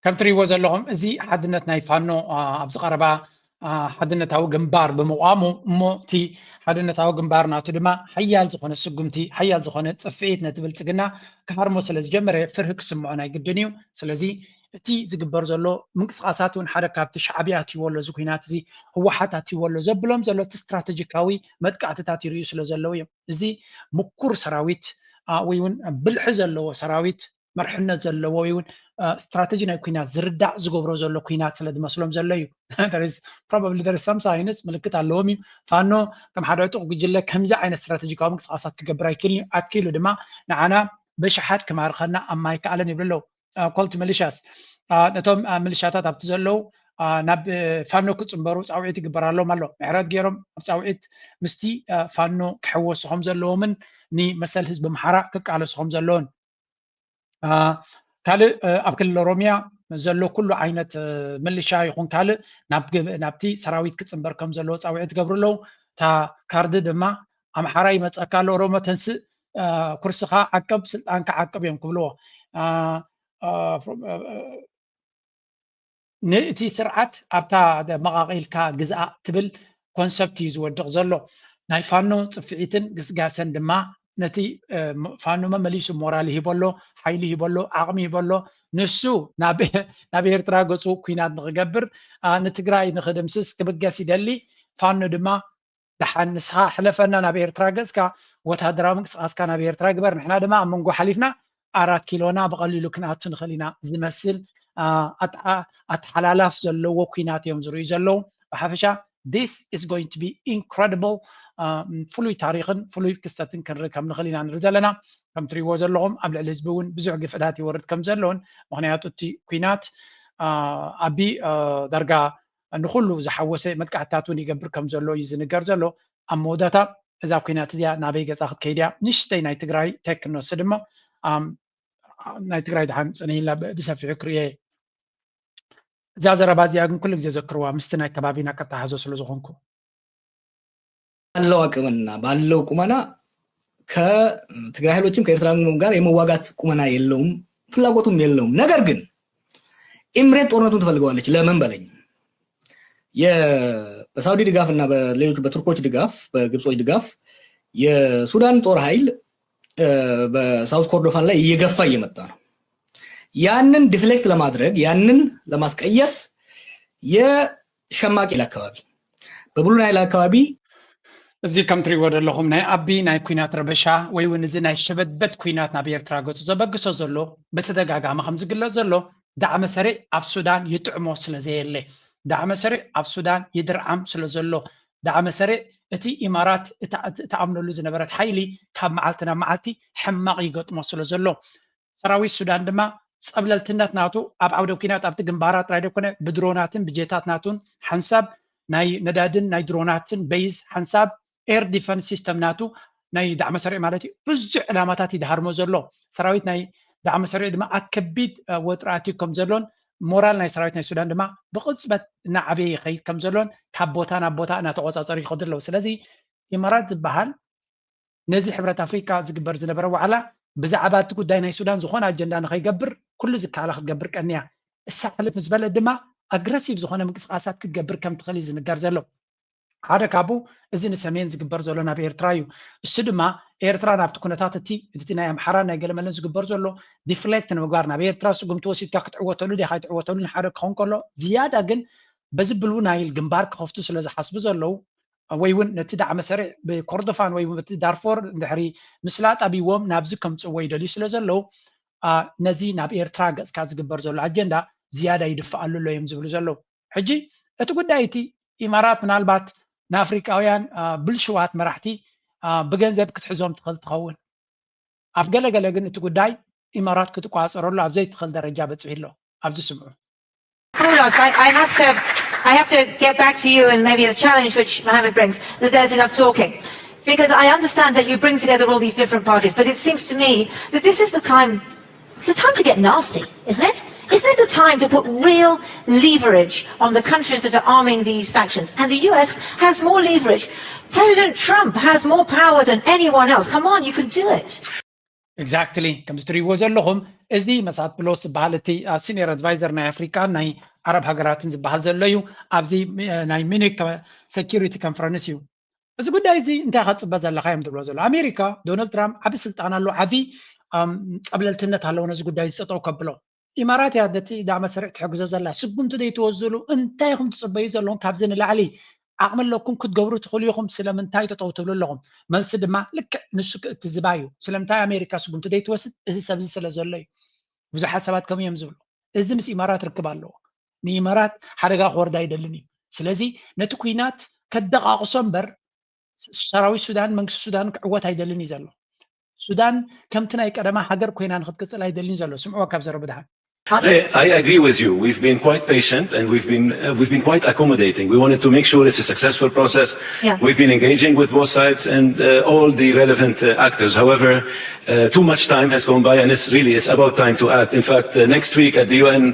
ከም ትሪእዎ ዘለኹም እዚ ሓድነት ናይ ፋኖ ኣብዚ ቀረባ ሓድነታዊ ግንባር ብምቋሙ እሞ እቲ ሓድነታዊ ግንባር ናቱ ድማ ሓያል ዝኾነ ስጉምቲ ሓያል ዝኾነ ፅፍዒት ነቲ ብልፅግና ክሃርሞ ስለ ዝጀመረ ፍርሂ ክስምዖ ናይ ግድን እዩ። ስለዚ እቲ ዝግበር ዘሎ ምንቅስቃሳት እውን ሓደ ካብቲ ሻዕብያ ኣትይዎ ኣሎ እዚ ኩናት እዚ ህወሓት ኣትይዎ ኣሎ ዘብሎም ዘሎ እቲ ስትራተጂካዊ መጥቃዕትታት ይርእዩ ስለ ዘለዉ እዮም። እዚ ምኩር ሰራዊት ወይ እውን ብልሒ ዘለዎ ሰራዊት መርሕነት ዘለዎ ወይ እውን ስትራተጂ ናይ ኩናት ዝርዳእ ዝገብሮ ዘሎ ኩናት ስለ ዝመስሎም ዘሎ እዩ። Probably there is some signs ምልክት ኣለዎም እዩ። ፋኖ ከም ሓደ ዕጡቕ ጉጅለ ከምዚ ዓይነት ስትራተጂካዊ ምንቅስቃሳት ክገብር ኣይክእልን እዩ። ኣትኪሉ ድማ ንዓና ብሽሓት ክማርኸና ኣብ ማይ ከኣለን ይብሉ ኣለዉ። ኮልት ሚሊሻስ ነቶም ሚሊሻታት ኣብቲ ዘለዉ ናብ ፋኖ ክፅንበሩ ፃውዒት ይግበራሎም ኣሎ። ምሕረት ገይሮም ኣብ ፃውዒት ምስቲ ፋኖ ክሕወሱ ከም ዘለዎምን ንመሰል ህዝቢ ኣምሓራ ክቃለሱ ከም ዘለዎን ካልእ ኣብ ክልል ኦሮሚያ ዘሎ ኩሉ ዓይነት ምልሻ ይኹን ካልእ ናብቲ ሰራዊት ክፅንበር ከም ዘለዎ ፃውዒት ትገብሩ ኣለዉ። እታ ካርድ ድማ ኣምሓራ ይመፀካ ኣሎ ኦሮሞ ተንስእ ኩርስኻ ዓቅብ ስልጣንካ ዓቅብ እዮም ክብልዎ። ንእቲ ስርዓት ኣብታ መቓቒልካ ግዝኣ ትብል ኮንሰፕት እዩ ዝወድቕ ዘሎ። ናይ ፋኖ ፅፍዒትን ግስጋሰን ድማ ነቲ ፋኖ መመሊሱ ሞራል ይህበሎ፣ ሓይሊ ይህበሎ፣ ዓቕሚ ይህበሎ። ንሱ ናብ ኤርትራ ገፁ ኩናት ንክገብር ንትግራይ ንክድምስስ ክብገስ ይደሊ። ፋኖ ድማ ደሓን ንስኻ ሕለፈና ናብ ኤርትራ ገፅካ ወታደራዊ ምንቅስቃስካ ናብ ኤርትራ ግበር ንሕና ድማ ኣብ መንጎ ሓሊፍና ኣራት ኪሎና ብቐሊሉ ክንኣቱ ንኽእል ኢና ዝመስል ኣተሓላላፍ ዘለዎ ኩናት እዮም ዝርእዩ ዘለዉ። ብሓፈሻ this is going to be incredible ፍሉይ ታሪኽን ፍሉይ ክስተትን ክንርኢ ከም ንኽእል ኢና ንርኢ ዘለና። ከም ትሪእዎ ዘለኹም ኣብ ልዕሊ ህዝቢ እውን ብዙሕ ግፍዕታት ይወርድ ከም ዘለውን ምክንያቱ እቲ ኩናት ኣቢ ዳርጋ ንኩሉ ዝሓወሰ መጥቃዕትታት እውን ይገብር ከም ዘሎ እዩ ዝንገር ዘሎ። ኣብ መወዳእታ እዛ ኩናት እዚኣ ናበይ ገፃ ክትከይድ እያ? ንእሽተይ ናይ ትግራይ ቴክ ክንወስድ እሞ ናይ ትግራይ ድሓን ፅንሂላ ብሰፊሑ ክርእየ። እዛ ዘረባ እዚኣ ግን ኩሉ ግዜ ዘክርዋ ምስቲ ናይ ከባቢና ከተሓዞ ስለ ዝኾንኩ ባለው አቅምና ባለው ቁመና ከትግራይ ኃይሎችም ከኤርትራ ጋር የመዋጋት ቁመና የለውም፣ ፍላጎቱም የለውም። ነገር ግን ኢምሬት ጦርነቱን ትፈልገዋለች። ለምን በለኝ፣ በሳውዲ ድጋፍ እና በሌሎች በቱርኮች ድጋፍ፣ በግብጾች ድጋፍ የሱዳን ጦር ኃይል በሳውዝ ኮርዶፋን ላይ እየገፋ እየመጣ ነው። ያንን ዲፍሌክት ለማድረግ ያንን ለማስቀየስ የሸማቂ አካባቢ በብሉ ናይል አካባቢ እዚ ከም ትሪእዎ ዘለኹም ናይ ኣቢ ናይ ኩናት ረበሻ ወይ እውን እዚ ናይ ሸበድበድ ኩናት ናብ ኤርትራ ገፁ ዘበግሶ ዘሎ ብተደጋጋሚ ከም ዝግለፅ ዘሎ ዳዕመ ሰሪዕ ኣብ ሱዳን ይጥዕሞ ስለ ዘየለ ዳዕመ ሰሪዕ ኣብ ሱዳን ይድርዓም ስለ ዘሎ ዳዕመ ሰሪዕ እቲ ኢማራት እትኣምነሉ ዝነበረት ሓይሊ ካብ መዓልቲ ናብ መዓልቲ ሕማቕ ይገጥሞ ስለ ዘሎ ሰራዊት ሱዳን ድማ ፀብለልትነት ናቱ ኣብ ዓውደ ኩናት ኣብቲ ግንባራት ጥራይ ደኮነ ብድሮናትን ብጀታት ናቱን ሓንሳብ ናይ ነዳድን ናይ ድሮናትን በይዝ ሓንሳብ ኤር ዲፈንስ ሲስተም ናቱ ናይ ዳዕመ ሰሪዕ ማለት እዩ ብዙሕ ዕላማታት ይድሃርሞ ዘሎ ሰራዊት ናይ ዳዕመ ሰሪዕ ድማ ኣብ ከቢድ ወጥሪ ኣትዩ ከም ዘሎን ሞራል ናይ ሰራዊት ናይ ሱዳን ድማ ብቕፅበት እናዓበየ ይኸይድ ከም ዘሎን ካብ ቦታ ናብ ቦታ እናተቆፃፀሩ ይኸዱ ኣለዉ ስለዚ ኢማራት ዝበሃል ነዚ ሕብረት ኣፍሪካ ዝግበር ዝነበረ ዋዕላ ብዛዕባ እቲ ጉዳይ ናይ ሱዳን ዝኾነ ኣጀንዳ ንኸይገብር ኩሉ ዝከኣላ ክትገብር ቀንያ እሳ ሕልፍ ምስ በለት ድማ ኣግረሲቭ ዝኾነ ምንቅስቃሳት ክትገብር ከም ትኽእል እዩ ዝንገር ዘሎ ሓደ ካብኡ እዚ ንሰሜን ዝግበር ዘሎ ናብ ኤርትራ እዩ። እሱ ድማ ኤርትራ ናብቲ ኩነታት እቲ እቲ ናይ ኣምሓራን ናይ ገለመለን ዝግበር ዘሎ ዲፍሌክት ንምግባር፣ ናብ ኤርትራ ስጉምቲ ወሲድካ ክትዕወተሉ ዲኻ ኣይትዕወተሉን ሓደ ክኸውን ከሎ፣ ዝያዳ ግን በዚ ብሉ ናይል ግንባር ክኸፍቱ ስለ ዝሓስቡ ዘለዉ፣ ወይ እውን ነቲ ዳዕመ ሰሪዕ ብኮርዶፋን ወይ እውን በቲ ዳርፎር እንድሕሪ ምስላጥ ኣቢዎም ናብዚ ከምፅእዎ ይደልዩ ስለ ዘለዉ፣ ነዚ ናብ ኤርትራ ገፅካ ዝግበር ዘሎ ኣጀንዳ ዝያዳ ይድፍኣሉ ኣሎ እዮም ዝብሉ ዘለዉ። ሕጂ እቲ ጉዳይ እቲ ኢማራት ምናልባት ንኣፍሪቃውያን ብልሽዋት መራሕቲ ብገንዘብ ክትሕዞም ትኽእል ትኸውን። ኣብ ገለገለ ግን እቲ ጉዳይ ኢማራት ክትቋፀረሉ ኣብ ዘይትኽእል ደረጃ በፂሑ ኣሎ። ኣብዚ ስምዑ። Kudos. I, I have to, I have to get back to you and maybe the challenge which Mohammed brings, that there's enough talking. Because I understand that you bring together all these different parties, but it seems to me that this is the time, it's the time to get nasty, isn't it? Isn't it the time to put real leverage on the countries that are arming these factions? And the U S has more leverage. President Trump has more power than anyone else. Come on, you can do it. Exactly. ከምዚ ትሪእዎ ዘለኹም፣ እዚ መሳት ፕሎስ ዝበሃል እቲ ሲኒየር ኣድቫይዘር ናይ ኣፍሪቃን ናይ ዓረብ ሃገራትን ዝበሃል ዘሎ እዩ። ኣብዚ ናይ ሚኒክ ሰኪሪቲ ኮንፈረንስ እዩ። እዚ ጉዳይ እዚ እንታይ ከፅበ ዘለካ እዮም ትብሎ ዘሎ። ኣሜሪካ፣ ዶናልድ ትራምፕ ዓቢ ስልጣን ኣሎ፣ ዓቢ ጸብለልትነት ኣለዎ ነዚ ጉዳይ እዚ ጠጠው ከብሎ። ኢማራት እያ ነቲ ዳዕመ ሰሪዕ ትሕግዞ ዘላ። ስጉምቲ ዘይትወስድሉ እንታይ ኢኹም ትፅበዩ ዘለኹም? ካብዚ ንላዕሊ ዓቕሚ ኣለኩም ክትገብሩ ትኽእሉ ኢኹም፣ ስለምንታይ ጠጠው ትብሉ ኣለኹም? መልሲ ድማ ልክዕ ንሱ ክእትዝባ እዩ። ስለምንታይ ኣሜሪካ ስጉምቲ ዘይትወስድ? እዚ ሰብ እዚ ስለ ዘሎ እዩ። ብዙሓት ሰባት ከምኡ እዮም ዝብሉ። እዚ ምስ ኢማራት ርክብ ኣለዎ። ንኢማራት ሓደጋ ክወርድ ኣይደልን እዩ። ስለዚ ነቲ ኩናት ከደቓቕሶ እምበር ሰራዊት ሱዳን መንግስቲ ሱዳን ክዕወት ኣይደልን እዩ ዘሎ። ሱዳን ከምቲ ናይ ቀደማ ሃገር ኮይና ንክትቅፅል ኣይደልን ዘሎ። ስምዕዎ ካብ ዘረቡ ድሓን። I, I agree with you. We've been quite patient and we've been uh, we've been quite accommodating. We wanted to make sure it's a successful process. Yeah. We've been engaging with both sides and uh, all the relevant uh, actors. However, uh, too much time has gone by, and it's really it's about time to act. In fact, uh, next week at the U N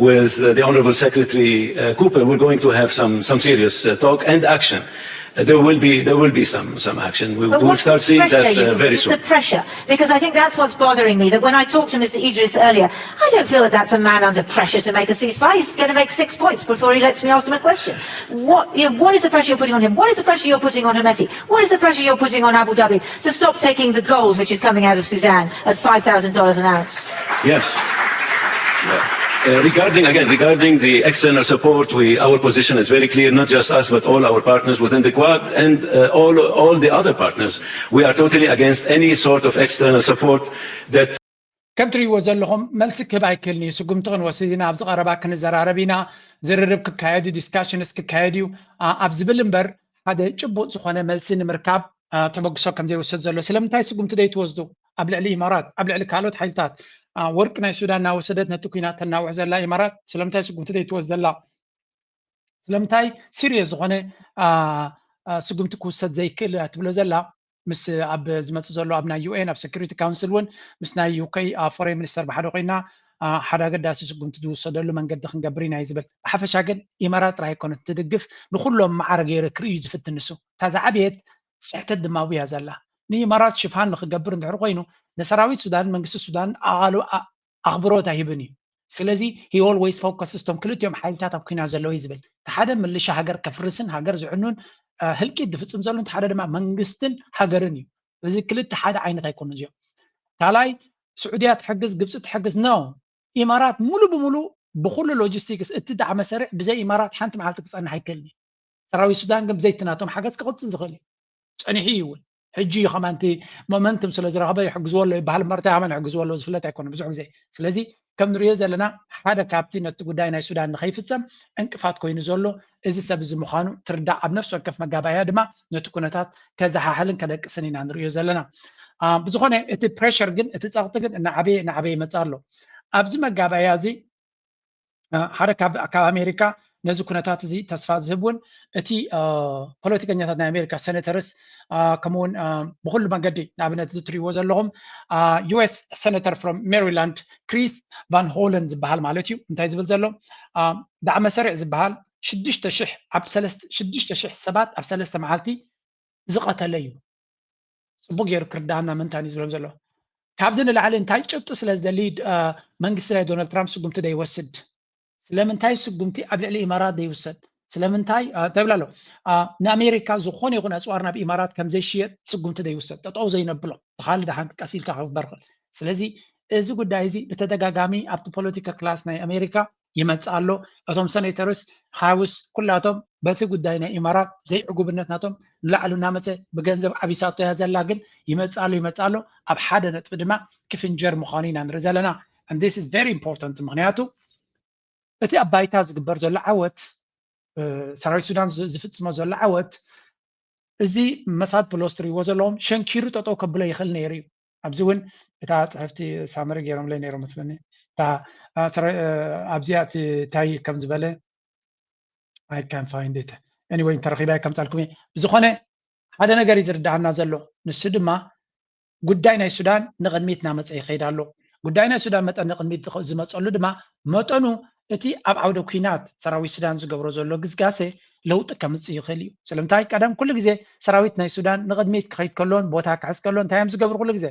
with uh, the Honorable Secretary uh, Cooper, we're going to have some some serious uh, talk and action. Uh, there will be there will be some some action. We But will what's start the seeing pressure? that uh, you, very it's soon. the pressure, because I think that's what's bothering me. That when I talked to Mister Idris earlier, I don't feel that that's a man under pressure to make a ceasefire. He's going to make six points before he lets me ask him a question. What you know, what is the pressure you're putting on him? What is the pressure you're putting on Hemeti? What is the pressure you're putting on Abu Dhabi to stop taking the gold which is coming out of Sudan at five thousand dollars an ounce? Yes. Yeah. Uh, regarding again, regarding the external support, we our position is very clear. Not just us, but all our partners within the Quad and uh, all all the other partners. We are totally against any sort of external support that ከም ትሪእዎ ዘለኹም መልሲ ክህብ ኣይክእልን እዩ። ስጉምቲ ክንወስድ ኢና፣ ኣብዚ ቀረባ ክንዘራረብ ኢና፣ ዝርርብ ክካየድ እዩ፣ ዲስካሽንስ ክካየድ እዩ ኣብ ዝብል እምበር ሓደ ጭቡጥ ዝኾነ መልሲ ንምርካብ ተበግሶ ከም ዘይወስድ ዘሎ። ስለምንታይ ስጉምቲ ዘይትወስዱ ኣብ ልዕሊ ኢማራት፣ ኣብ ልዕሊ ካልኦት ሓይልታት? ወርቂ ናይ ሱዳን እናወሰደት ነቲ ኩናት ተናውሕ ዘላ ኢማራት ስለምንታይ ስጉምቲ ዘይትወስድ ዘላ? ስለምንታይ ሲሪየስ ዝኾነ ስጉምቲ ክውሰድ ዘይክእል ትብሎ ዘላ? ምስ ኣብ ዝመፅእ ዘሎ ኣብ ናይ ዩ ኤን ኣብ ሴኩሪቲ ካውንስል እውን ምስ ናይ ዩ ኬ ፎሬን ሚኒስተር ብሓደ ኮይና ሓደ ኣገዳሲ ስጉምቲ ዝውሰደሉ መንገዲ ክንገብር ኢና እዩ ዝብል። ብሓፈሻ ግን ኢማራት ጥራይ ኣይኮነት ትድግፍ፣ ንኩሎም ማዕረ ገይረ ክርእዩ ዝፍትን ንሱ። እታ ዝዓበየት ስሕተት ድማ ኣብያ ዘላ። ንኢማራት ሽፋን ንክገብር እንድሕር ኮይኑ ንሰራዊት ሱዳን መንግስቲ ሱዳን ኣቓሉ ኣኽብሮት ኣይህብን እዩ። ስለዚ he always focus እቶም ክልቲኦም ሓይልታት ኣብ ኩናት ዘለዉ እዩ ዝብል። እቲ ሓደ ምልሻ ሃገር ከፍርስን ሃገር ዝዕኑን ህልቂት ዝፍፅም ዘሎ፣ እቲ ሓደ ድማ መንግስትን ሃገርን እዩ። እዚ ክልተ ሓደ ዓይነት ኣይኮኑን እዚኦም። ካልኣይ ስዑድያ ትሕግዝ ግብፂ ትሕግዝ ነው። ኢማራት ሙሉ ብሙሉ ብኩሉ ሎጂስቲክስ እቲ ዳዕመ ሰሪዕ ብዘይ ኢማራት ሓንቲ መዓልቲ ክፀንሕ ኣይክእልን እዩ። ሰራዊት ሱዳን ግን ብዘይቲ ናቶም ሓገዝ ክቕፅል ዝኽእል እዩ። ፀኒሑ እዩ እውን ሕጂ እዩ ከማንቲ ሞመንቱም ስለ ዝረኸበ ይሕግዝዎ ኣሎ ይበሃል እምበር እንታይ ከማን ይሕግዝዎ ኣለዉ ዝፍለጥ ኣይኮነ ብዙሕ ግዜ። ስለዚ ከም ንሪኦ ዘለና ሓደ ካብቲ ነቲ ጉዳይ ናይ ሱዳን ንኸይፍፀም ዕንቅፋት ኮይኑ ዘሎ እዚ ሰብ እዚ ምዃኑ ትርዳእ። ኣብ ነፍሲ ወከፍ መጋባእያ ድማ ነቲ ኩነታት ከዘሓሕልን ከደቅስን ኢና ንሪኦ ዘለና። ብዝኾነ እቲ ፕሬሸር ግን እቲ ፀቕጢ ግን እናዓበየ እናዓበየ ይመፅእ ኣሎ። ኣብዚ መጋባእያ እዚ ሓደ ካብ ኣሜሪካ ነዚ ኩነታት እዚ ተስፋ ዝህብ እውን እቲ ፖለቲከኛታት ናይ ኣሜሪካ ሴኔተርስ ከምኡውን ብኩሉ መንገዲ ንኣብነት እዚ ትሪእዎ ዘለኹም ዩ ኤስ ሴኔተር ፍሮም ሜሪላንድ ክሪስ ቫን ሆለን ዝበሃል ማለት እዩ። እንታይ ዝብል ዘሎ ዳዕመ ሰሪዕ ዝበሃል ሽዱሽተ ሽሕ ሰባት ኣብ ሰለስተ መዓልቲ ዝቐተለ እዩ። ፅቡቅ ገይሩ ክርዳኣና ምንታን እዩ ዝብሎም ዘሎ። ካብዚ ንላዕሊ እንታይ ጭብጢ ስለ ዝደሊ መንግስቲ ናይ ዶናልድ ትራምፕ ስጉምቲ ዘይወስድ? ስለምንታይ ስጉምቲ ኣብ ልዕሊ ኢማራት ዘይውሰድ? ስለምንታይ እንታይ ብላ ኣሎ? ንኣሜሪካ ዝኾነ ይኹን ኣፅዋር ናብ ኢማራት ከም ዘይሽየጥ ስጉምቲ ዘይውሰድ፣ ጠጠው ዘይነብሎ፣ ተኻሊ ደሓን ቀስ ኢልካ ክበርኽል። ስለዚ እዚ ጉዳይ እዚ ብተደጋጋሚ ኣብቲ ፖለቲካ ክላስ ናይ ኣሜሪካ ይመፅእ ኣሎ። እቶም ሰኔተርስ ሃውስ ኩላቶም በቲ ጉዳይ ናይ ኢማራት ዘይዕጉብነት ናቶም ንላዕሊ እናመፀ ብገንዘብ ዓቢሳቶ እያ ዘላ፣ ግን ይመፅእ ኣሎ ይመፅእ ኣሎ። ኣብ ሓደ ነጥቢ ድማ ክፍንጀር ምዃኑ ኢና ንርኢ ዘለና። And this is very important፣ ምክንያቱ እቲ ኣብ ባይታ ዝግበር ዘሎ ዓወት፣ ሰራዊት ሱዳን ዝፍፅሞ ዘሎ ዓወት፣ እዚ መሳድ ፕሎስ ትሪእዎ ዘለዎም ሸንኪሩ ጠጠው ከብሎ ይኽእል ነይሩ እዩ። ኣብዚ እውን እታ ፅሕፍቲ ሳመሪ ገይሮምለይ ነይሮም መስለኒ። ኣብዚኣ እቲ ታይ ከም ዝበለ I can find it anyway፣ ተረኺባ ከምፃልኩም እየ። ብዝኾነ ሓደ ነገር እዩ ዝርዳኣና ዘሎ፣ ንሱ ድማ ጉዳይ ናይ ሱዳን ንቕድሚት እናመፀ ይኸይድ ኣሎ። ጉዳይ ናይ ሱዳን መጠን ንቕድሚት ዝመፀሉ ድማ መጠኑ እቲ ኣብ ዓውደ ኩናት ሰራዊት ሱዳን ዝገብሮ ዘሎ ግስጋሴ ለውጢ ከምፅእ ይኽእል እዩ። ስለምንታይ ቀደም ኩሉ ግዜ ሰራዊት ናይ ሱዳን ንቕድሚት ክኸይድ ከሎን ቦታ ክሕዝ ከሎን እንታይ እዮም ዝገብሩ? ኩሉ ግዜ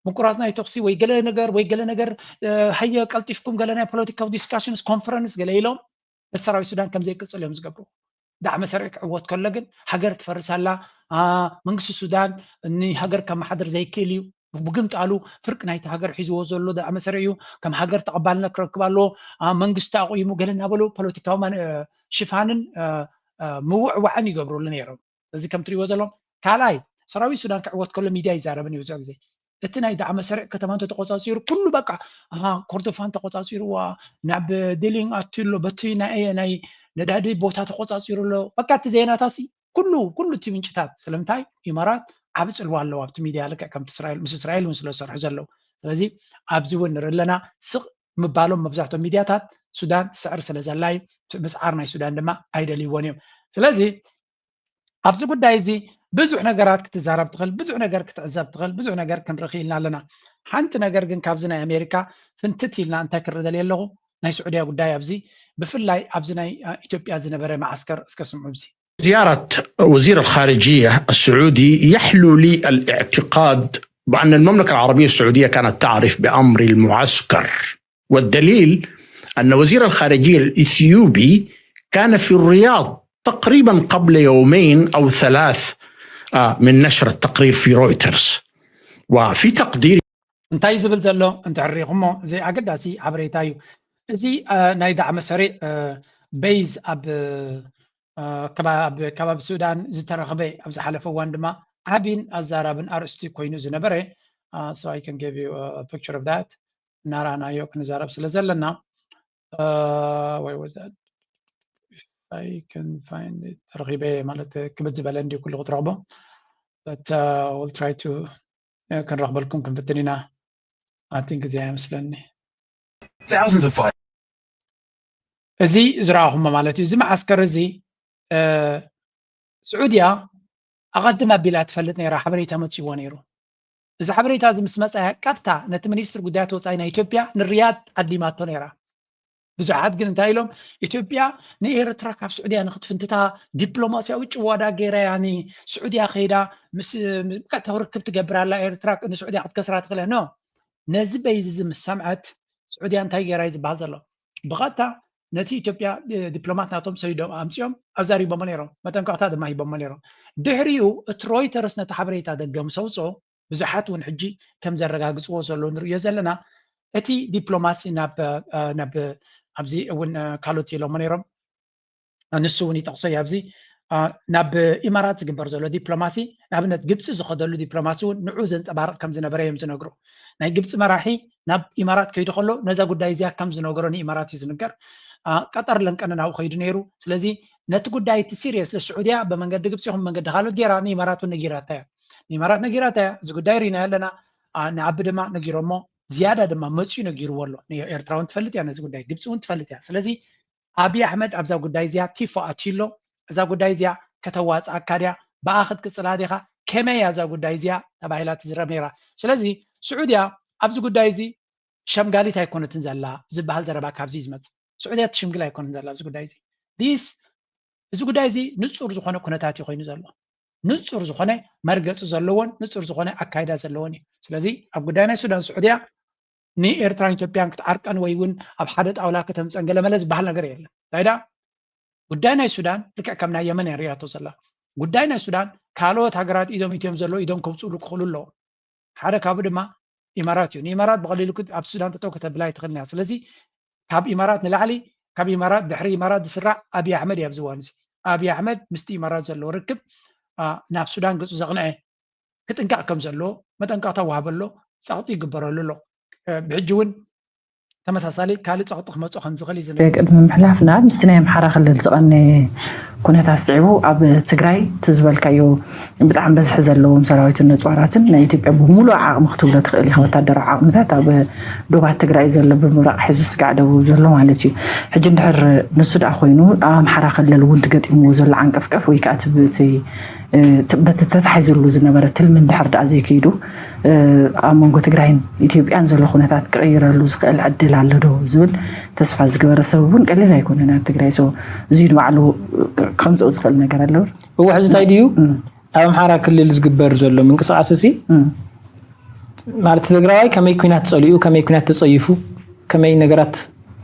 ምቁራፅ ናይ ተኽሲ ወይ ገለ ነገር ወይ ገለ ነገር፣ ሃየ ቀልጢፍኩም ገለ ናይ ፖለቲካዊ ዲስካሽንስ ኮንፈረንስ ገለ ኢሎም እቲ ሰራዊት ሱዳን ከም ዘይቅፅል እዮም ዝገብሩ። ዳዕመ ሰሪዕ ክዕወት ከሎ ግን ሃገር ትፈርስ ኣላ። መንግስቲ ሱዳን ንሃገር ከመሓድር ዘይክእል እዩ። ብግምጣሉ ፍርቂ ናይቲ ሃገር ሒዝዎ ዘሎ ዳዕመ ሰሪዕ እዩ። ከም ሃገር ተቐባልነት ክረክብ ኣለዎ። መንግስቲ ኣቑይሙ ገለ እናበሉ ፖለቲካዊ ሽፋንን ምውዕዋዕን ይገብሩሉ ነይሮም። እዚ ከም ትሪእዎ ዘለኹም ካልኣይ ሰራዊት ሱዳን ክዕወት ከሎ ሚድያ ይዛረብን እዩ ብዙሕ ግዜ። እቲ ናይ ዳዕመ ሰሪዕ ከተማ እንተተቆፃፂሩ ኩሉ በቃ ኮርዶፋን ተቆፃፂርዋ፣ ናብ ዲሊንግ ኣትዩ ኣሎ፣ በቲ ናይ ናይ ነዳዲ ቦታ ተቆፃፂሩ ኣሎ። በቃ እቲ ዜናታሲ ኩሉ ኩሉ እቲ ምንጭታት። ስለምንታይ ኢማራት ዓቢ ፅልዋ ኣለዎ ኣብቲ ሚድያ ልክዕ ከምቲ እስራኤል ምስ እስራኤል እውን ስለ ዝሰርሑ ዘለዉ። ስለዚ ኣብዚ እውን ንርኢ ኣለና ስቕ ምባሎም መብዛሕትኦም ሚድያታት ሱዳን ትስዕር ስለ ዘላ እዩ። ምስዓር ናይ ሱዳን ድማ ኣይደልይዎን እዮም። ስለዚ ኣብዚ ጉዳይ እዚ ብዙሕ ነገራት ክትዛረብ ትኽእል፣ ብዙሕ ነገር ክትዕዘብ ትኽእል፣ ብዙሕ ነገር ክንርኢ ክኢልና ኣለና። ሓንቲ ነገር ግን ካብዚ ናይ ኣሜሪካ ፍንትት ኢልና እንታይ ክርኢ ደልየ ኣለኹ፣ ናይ ስዑድያ ጉዳይ ኣብዚ ብፍላይ ኣብዚ ናይ ኢትዮጵያ ዝነበረ መዓስከር እስከ ስምዑ። እዚ زيارة وزير الخارجية السعودي يحلو لي الاعتقاد بأن المملكة العربية السعودية كانت تعرف بأمر المعسكر، والدليل أن وزير الخارجية الإثيوبي كان في الرياض تقريبا قبل يومين أو ثلاث من نشر التقرير في رويترز. وفي تقديري እንታይ ዝብል ዘሎ እንተዕሪኹሞ፣ እዚ ኣገዳሲ ሓበሬታ እዩ። እዚ ናይ ዳዕመ ሰሪዕ ቤዝ ኣብ ከባቢ ሱዳን ዝተረኽበ ኣብ ዝሓለፈ እዋን ድማ ዓቢን ኣዛራብን ኣርእስቲ ኮይኑ ዝነበረ። So I can give you a picture of that። እናረኣናዮ ክንዛረብ ስለ ዘለና፣ ተረኺበ ማለት ክብድ ዝበለ እንዲ ኩሉ ክትረኽቦ። But we'll try to ክንረኽበልኩም ክንፍትን ኢና። I think እዚኣ ይመስለኒ። እዚ ዝረኣኹሞ ማለት እዩ። እዚ መዓስከር እዚ ስዑድያ ኣቐድም ኣቢላ ትፈልጥ ነይራ፣ ሓበሬታ መፅእዎ ነይሩ። እዚ ሓበሬታ እዚ ምስ መፀያ ቀጥታ ነቲ ሚኒስትር ጉዳያት ወፃኢ ናይ ኢትዮጵያ ንሪያድ ዓዲማቶ ነይራ። ብዙሓት ግን እንታይ ኢሎም፣ ኢትዮጵያ ንኤርትራ ካብ ስዑድያ ንክትፍንትታ ዲፕሎማሲያዊ ጭዋዳ ገይራ እያ ንስዑድያ ከይዳ ምስ ቀጥታዊ ርክብ ትገብር ኣላ ኤርትራ ንስዑድያ ክትከስራ ትኽእል እያ። No፣ ነዚ በይዚ እዚ ምስ ሰምዐት ስዑድያ እንታይ ገይራ እዩ ዝበሃል ዘሎ። ብቐጥታ ነቲ ኢትዮጵያ ዲፕሎማት ናቶም ሰዲዶም ኣምፂኦም ኣዛሪቦሞ ነይሮም፣ መጠንቀቕታ ድማ ሂቦሞ ነይሮም። ድሕሪኡ እቲ ሮይተርስ ነቲ ሓበሬታ ደገ ምስ ኣውፅኦ ብዙሓት እውን ሕጂ ከም ዘረጋግፅዎ ዘለዉ ንርእዮ ዘለና። እቲ ዲፕሎማሲ ናብ ናብ ኣብዚ እውን ካልኦት ኢሎሞ ነይሮም። ንሱ እውን ይጠቕሶ እዩ ኣብዚ ናብ ኢማራት ዝግበር ዘሎ ዲፕሎማሲ፣ ንኣብነት ግብፂ ዝኸደሉ ዲፕሎማሲ እውን ንዑ ዘንፀባርቕ ከም ዝነበረ እዮም ዝነግሩ። ናይ ግብፂ መራሒ ናብ ኢማራት ከይዱ ከሎ ነዛ ጉዳይ እዚኣ ከም ዝነገሮ ንኢማራት እዩ ዝንገር። ቀጠር ለንቀነ ናብኡ ከይዱ ነይሩ። ስለዚ ነቲ ጉዳይ እቲ ሲሪየስ ለስዑድያ ብመንገዲ ግብፂ ይኹን ብመንገዲ ካልኦት ገይራ ንኢማራት እውን ነጊራታ እያ። ንኢማራት ነጊራታ እያ። እዚ ጉዳይ ርኢናዮ ኣለና። ንኣቢ ድማ ነጊሮሞ፣ ዝያዳ ድማ መፅዩ ነጊርዎ ኣሎ። ኤርትራ እውን ትፈልጥ እያ ነዚ ጉዳይ፣ ግብፂ እውን ትፈልጥ እያ። ስለዚ ኣብይ ኣሕመድ ኣብዛ ጉዳይ እዚኣ ቲፎ ኣትዩ ኣሎ። እዛ ጉዳይ እዚኣ ከተዋፅኣካ ድያ? ብኣ ክትቅፅላ ዲኻ? ከመይ እያ እዛ ጉዳይ እዚኣ ተባሂላ ትዝረብ ነይራ። ስለዚ ስዑድያ ኣብዚ ጉዳይ እዚ ሸምጋሊት ኣይኮነትን ዘላ ዝበሃል ዘረባ ካብዚ እዩ ዝመፅእ። ስዑድያ ትሽምግል ኣይኮነን ዘላ እዚ ጉዳይ እዚ። ዲስ እዚ ጉዳይ እዚ ንፁር ዝኾነ ኩነታት እዩ ኮይኑ ዘሎ። ንፁር ዝኾነ መርገፂ ዘለዎን ንፁር ዝኾነ ኣካይዳ ዘለዎን እዩ። ስለዚ ኣብ ጉዳይ ናይ ሱዳን ስዑድያ ንኤርትራን ኢትዮጵያን ክትዓርቀን ወይ እውን ኣብ ሓደ ጣውላ ከተምፀን ገለመለ ዝበሃል ነገር የለን። እንታይ ደኣ ጉዳይ ናይ ሱዳን ልክዕ ከም ናይ የመን እያ ሪኣቶ ዘላ። ጉዳይ ናይ ሱዳን ካልኦት ሃገራት ኢዶም ኢትዮም ዘሎ ኢዶም ከውፅእሉ ክኽእሉ ኣለዎ። ሓደ ካብኡ ድማ ኢማራት እዩ። ንኢማራት ብቐሊሉ ኣብ ሱዳን ጠጠው ከተብላ ኣይትኽእልን እያ። ስለዚ ካብ ኢማራት ንላዕሊ፣ ካብ ኢማራት ድሕሪ ኢማራት ዝስራዕ ኣብይ ኣሕመድ እዩ። ኣብዚ እዋን እዚ ኣብይ ኣሕመድ ምስቲ ኢማራት ዘለዎ ርክብ ናብ ሱዳን ገፁ ዘቕንዐ ክጥንቀቕ ከም ዘለዎ መጠንቀቕታ ወሃበ ኣሎ። ፀቕጢ ይግበረሉ ኣሎ። ብሕጂ እውን ተመሳሳሊ ካልእ ፀቕጢ ክመፅኦ ከም ዝኽእል እዩ። ቅድሚ ምሕላፍና ምስቲ ናይ ኣምሓራ ክልል ዝቐነ ኩነታት ስዒቡ ኣብ ትግራይ እቲ ዝበልካዮ ብጣዕሚ በዝሒ ዘለዎም ሰራዊትን ነፅዋራትን ናይ ኢትዮጵያ ብምሉእ ዓቕሚ ክትብሎ ትኽእል ኢኻ። ወታደራዊ ዓቕምታት ኣብ ዶባት ትግራይ ዘሎ ብምብራቕ ሒዙ ስጋዕ ደቡብ ዘሎ ማለት እዩ። ሕጂ እንድሕር ንሱ ደኣ ኮይኑ ኣብ ኣምሓራ ክልል እውን ትገጢምዎ ዘሎ ዓንቀፍቀፍ ወይ ከዓ እቲ በቲ ተታሒዝሉ ዝነበረ ትልሚ እንድሕር ደኣ ዘይከይዱ ኣብ መንጎ ትግራይን ኢትዮጵያን ዘሎ ኩነታት ክቕይረሉ ዝኽእል ዕድል ኣሎ ዶ ዝብል ተስፋ ዝገበረ ሰብ እውን ቀሊል ኣይኮነን ኣብ ትግራይ። እዚ ንባዕሉ ከምፅኦ ዝኽእል ነገር ኣለዎ። እወ ሕዚ እንታይ ድዩ ኣብ ኣምሓራ ክልል ዝግበር ዘሎ ምንቅስቃስ ሲ ማለት ትግራዋይ ከመይ ኩናት ፀሊኡ ከመይ ኩናት ተፀይፉ ከመይ ነገራት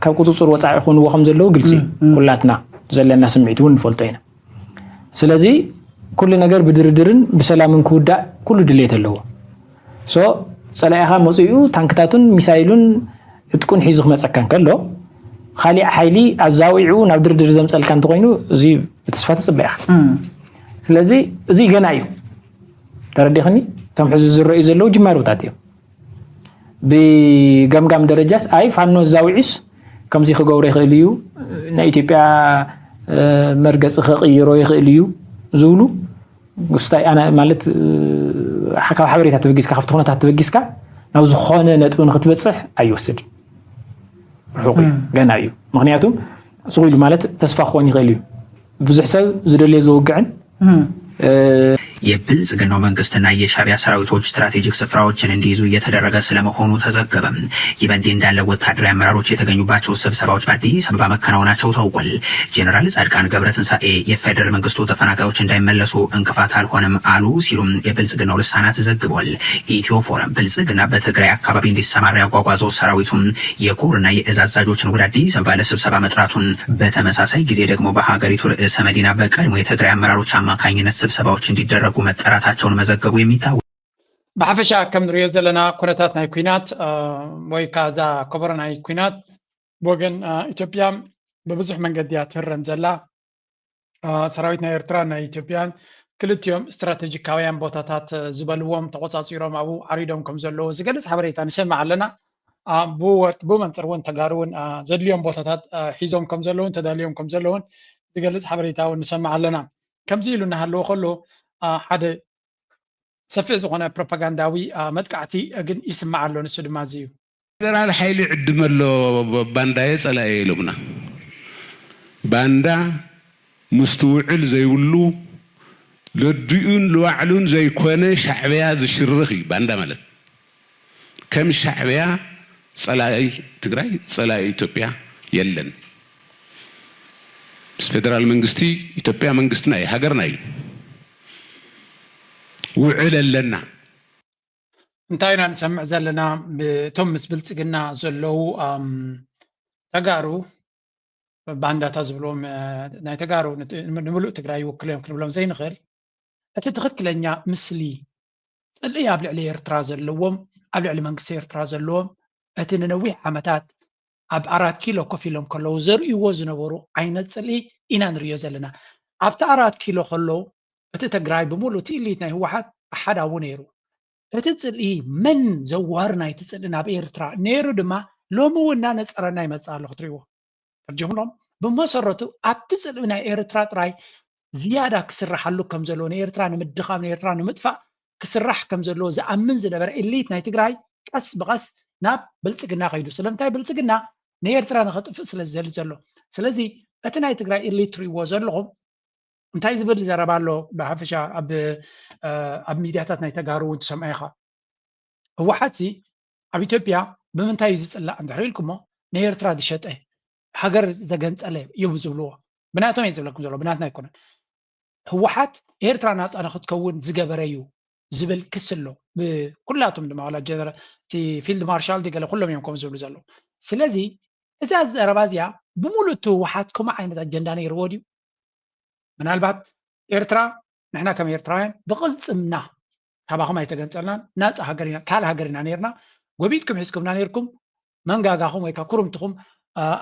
ካብ ቁፅፅር ወፃኢ ይኾንዎ ከም ዘለዉ ግልፂ ኩላትና ዘለና ስምዒት እውን ንፈልጦ ኢና። ስለዚ ኩሉ ነገር ብድርድርን ብሰላምን ክውዳእ ኩሉ ድሌት ኣለዎ። ሶ ፀላኢኻ መፅኡ ታንክታቱን ሚሳይሉን ዕጥቁን ሒዙ ክመፀካ እንከሎ ካሊእ ሓይሊ ኣዛዊዑ ናብ ድርድር ዘምፀልካ እንተኮይኑ እዚ ብተስፋ ትፅበ ኢኻ። ስለዚ እዚ ገና እዩ። ተረዲኽኒ? እቶም ሕዚ ዝረዩ ዘለዉ ጅማሮታት እዮም። ብገምጋም ደረጃስ ኣይ ፋኖ ዛውዒስ ከምዚ ክገብሮ ይኽእል እዩ፣ ናይ ኢትዮጵያ መርገፂ ከቕይሮ ይኽእል እዩ ዝብሉ ስታይ ኣና ማለት ካብ ሓበሬታ ተበጊስካ ካብቲ ኩነታት ተበጊስካ ናብ ዝኾነ ነጥቢ ንክትበፅሕ ኣይወስድን። ርሑቕ እዩ፣ ገና እዩ። ምክንያቱ ስቕ ኢሉ ማለት ተስፋ ክኾን ይኽእል እዩ። ብዙሕ ሰብ ዝደልዮ ዝውግዕን የብልጽግናው መንግስትና የሻቢያ ሰራዊቶች ስትራቴጂክ ስፍራዎችን እንዲይዙ እየተደረገ ስለመሆኑ ተዘገበ። ይህ በእንዲህ እንዳለ ወታደራዊ አመራሮች የተገኙባቸው ስብሰባዎች በአዲስ አበባ መከናወናቸው ታውቋል። ጀነራል ጻድቃን ገብረትንሳኤ የፌደራል መንግስቱ ተፈናቃዮች እንዳይመለሱ እንቅፋት አልሆነም አሉ ሲሉም የብልጽግናው ልሳናት ዘግቧል። ኢትዮ ፎረም ብልጽግና በትግራይ አካባቢ እንዲሰማራ ያጓጓዘው ሰራዊቱም የኮርና የእዝ አዛዦችን ወደ አዲስ አበባ ለስብሰባ መጥራቱን በተመሳሳይ ጊዜ ደግሞ በሀገሪቱ ርእሰ መዲና በቀድሞ የትግራይ አመራሮች አማካኝነት ስብሰባዎች እንዲደረጉ መጠራታቸውን መዘገቡ የሚታወቅ። ብሓፈሻ ከም ንሪኦ ዘለና ኩነታት ናይ ኩናት ወይ ከዓ እዛ ኮበሮ ናይ ኩናት ብወገን ኢትዮጵያ ብብዙሕ መንገዲ እያ ትህረም ዘላ። ሰራዊት ናይ ኤርትራ ናይ ኢትዮጵያን ክልቲኦም ስትራቴጂካውያን ቦታታት ዝበልዎም ተቆፃፂሮም ኣብኡ ዓሪዶም ከም ዘለዉ ዝገልፅ ሓበሬታ ንሰምዕ ኣለና። ብመንፅር እውን ተጋሩ እውን ዘድልዮም ቦታታት ሒዞም ከም ዘለውን ተዳልዮም ከም ዘለውን ዝገልፅ ሓበሬታ እውን ንሰምዕ ኣለና። ከምዚ ኢሉ እናሃለወ ከሎ ሓደ ሰፊሕ ዝኾነ ፕሮፓጋንዳዊ መጥቃዕቲ ግን ይስማዕ ኣሎ። ንሱ ድማ እዚ እዩ። ፌደራል ሓይሊ ዕድመ ኣሎ ባንዳየ ጸላእየ ኢሎምና። ባንዳ ምስቲ ውዕል ዘይብሉ ለዲኡን ልባዕሉን ዘይኮነ ሻዕብያ ዝሽርኽ እዩ ባንዳ ማለት። ከም ሻዕብያ ጸላኢ ትግራይ ጸላኢ ኢትዮጵያ የለን። ምስ ፌደራል መንግስቲ ኢትዮጵያ መንግስትና እዩ ሃገርና እዩ። ውዕል ኣለና። እንታይ ኢና ንሰምዕ ዘለና? እቶም ምስ ብልፅግና ዘለዉ ተጋሩ ባንዳታት ዝብልዎም ናይ ተጋሩ ንምሉእ ትግራይ ይውክሉ እዮም ክንብሎም ዘይንኽእል። እቲ ትኽክለኛ ምስሊ ፅልኢ ኣብ ልዕሊ ኤርትራ ዘለዎም ኣብ ልዕሊ መንግስቲ ኤርትራ ዘለዎም እቲ ንነዊሕ ዓመታት ኣብ ኣራት ኪሎ ኮፍ ኢሎም ከለዉ ዘርእይዎ ዝነበሩ ዓይነት ፅልኢ ኢና ንርእዮ ዘለና። ኣብቲ ኣራት ኪሎ ከለዉ እቲ ትግራይ ብምሉእ እቲ ኢሊት ናይ ህወሓት ኣሓዳዊ ነይሩ። እቲ ፅልኢ መን ዘዋሪ ናይቲ ፅልኢ ናብ ኤርትራ ነይሩ ድማ ሎሚ እውን እናነፀረና ይመፅእ ኣሎ ክትሪእዎ። ተርጅምሎም ብመሰረቱ ኣብቲ ፅልኢ ናይ ኤርትራ ጥራይ ዝያዳ ክስራሓሉ ከም ዘለዎ ንኤርትራ ንምድኻም ንኤርትራ ንምጥፋእ ክስራሕ ከም ዘለዎ ዝኣምን ዝነበረ ኢሊት ናይ ትግራይ ቀስ ብቐስ ናብ ብልፅግና ከይዱ። ስለምንታይ ብልፅግና ንኤርትራ ንኸጥፍእ ስለ ዝደሊ ዘሎ። ስለዚ እቲ ናይ ትግራይ ኢሊት ትሪእዎ ዘለኹም እንታይ ዝብል ዘረባ ኣሎ ብሓፈሻ ኣብ ኣብ ሚድያታት ናይ ተጋሩ እውን ትሰምዖ ኢኻ። ህወሓት ሲ ኣብ ኢትዮጵያ ብምንታይ እዩ ዝፅላእ እንድሕር ኢልኩሞ ንኤርትራ ዝሸጠ ሃገር ዘገንፀለ እዮም ዝብልዎ። ብናቶም እየ ዝብለኩም ዘሎ ብናትና ኣይኮነን። ህወሓት ኤርትራ ናፃ ንክትከውን ዝገበረ እዩ ዝብል ክሲ ኣሎ። ብኩላቶም ድማ ዋላ ጀነራል እቲ ፊልድ ማርሻል ገለ ኩሎም እዮም ከም ዝብሉ ዘለዉ። ስለዚ እዛ ዘረባ እዚኣ ብምሉእ እቲ ህወሓት ከምኡ ዓይነት ኣጀንዳ ነይርዎ ድዩ? ምናልባት ኤርትራ ንሕና ከም ኤርትራውያን ብቕልጽምና ካባኹም ኣይተገንጸልናን፣ ናጻ ሃገር ኢና፣ ካልእ ሃገር ኢና ነይርና፣ ጎቢጥኩም ሒዝኩምና ነይርኩም፣ መንጋጋኹም ወይ ከዓ ኩርምትኹም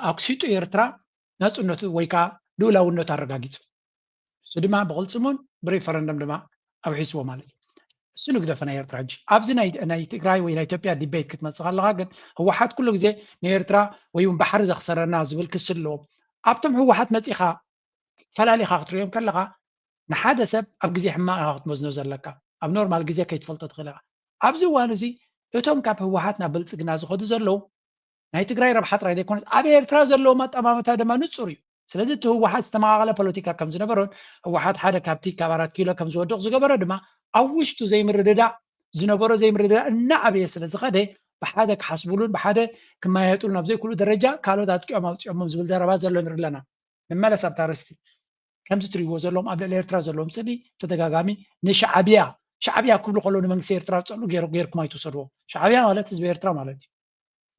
ኣክሲጡ ኤርትራ ናጽነቱ ወይ ከዓ ልኡላውነቱ ኣረጋጊጹ። እሱ ድማ ብቕልጽሙን ብሪፈረንደም ድማ ኣውሒስዎ ማለት እዩ። እሱ ንግደፈ ናይ ኤርትራ ሕጂ ኣብዚ ናይ ትግራይ ወይ ናይ ኢትዮጵያ ዲቤት ክትመጽእ ከለኻ ግን ህወሓት ኩሉ ግዜ ንኤርትራ ወይ እውን ባሕሪ ዘኽሰረና ዝብል ክሲ ኣለዎም። ኣብቶም ህወሓት መጺኻ ፈላሊኻ ክትሪኦም ከለኻ ንሓደ ሰብ ኣብ ግዜ ሕማቕ ኢኻ ክትመዝኖ ዘለካ። ኣብ ኖርማል ግዜ ከይትፈልጦ ትኽእል ኢኻ። ኣብዚ እዋን እዚ እቶም ካብ ህወሓት ናብ ብልጽግና ዝኸዱ ዘለዉ ናይ ትግራይ ረብሓ ጥራይ ዘይኮነስ ኣብ ኤርትራ ዘለዎም ኣጠማምታ ድማ ንጹር እዩ። ስለዚ እቲ ህወሓት ዝተመቓቐለ ፖለቲካ ከም ዝነበሮን ህወሓት ሓደ ካብቲ ካብ ኣራት ኪሎ ከም ዝወድቕ ዝገበሮ ድማ ኣብ ውሽጡ ዘይምርድዳእ ዝነበሮ ዘይምርድዳእ እናዓበየ ስለ ዝኸደ ብሓደ ክሓስብሉን ብሓደ ክመያየጥሉን ኣብ ዘይክእሉ ደረጃ ካልኦት ኣጥቂዖም ኣውፂኦሞም ዝብል ዘረባ ዘሎ ንርኢ ኣለና። ንመለስ ኣብታ ኣርእስቲ። ከምዚ ትሪእዎ ዘለዎም ኣብ ልዕሊ ኤርትራ ዘለዎም ስእሊ ተደጋጋሚ ንሻዕብያ ሻዕብያ ክብሉ ከለዉ ንመንግስቲ ኤርትራ ዝፀልኡ ገይሩ ገይርኩም ኣይትውሰድዎ። ሻዕብያ ማለት ህዝቢ ኤርትራ ማለት እዩ።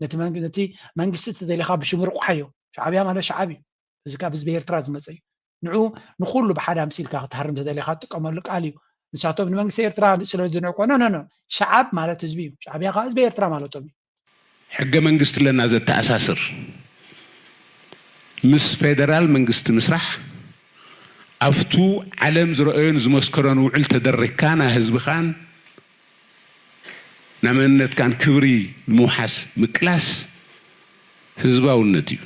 ነቲ መንግ- ነቲ መንግስቲ ተደሊኻ ብሽሙ ርቑሓዮ። ሻዕብያ ማለት ሻዕብ እዩ። እዚ ካብ ህዝቢ ኤርትራ ዝመፀ እዩ። ንዑ ንኩሉ ብሓደ ኣምሲልካ ክትሃርም ተደሊኻ ትጥቀመሉ ቃል እዩ። ንሳቶም ንመንግስቲ ኤርትራ ስለ ዝድንዕቆ ኖ ኖ ኖ ሻዓብ ማለት ህዝቢ እዩ። ሻዕብያ ከዓ ህዝቢ ኤርትራ ማለቶም እዩ። ሕገ መንግስቲ ኣለና ዘተኣሳስር ምስ ፌደራል መንግስቲ ምስራሕ ኣብቱ ዓለም ዝረኣዮን ዝመስከሮን ውዕል ተደሪግካ ናይ ህዝብኻን ናይ መንነትካን ክብሪ ንምውሓስ ምቅላስ ህዝባውነት እዩ።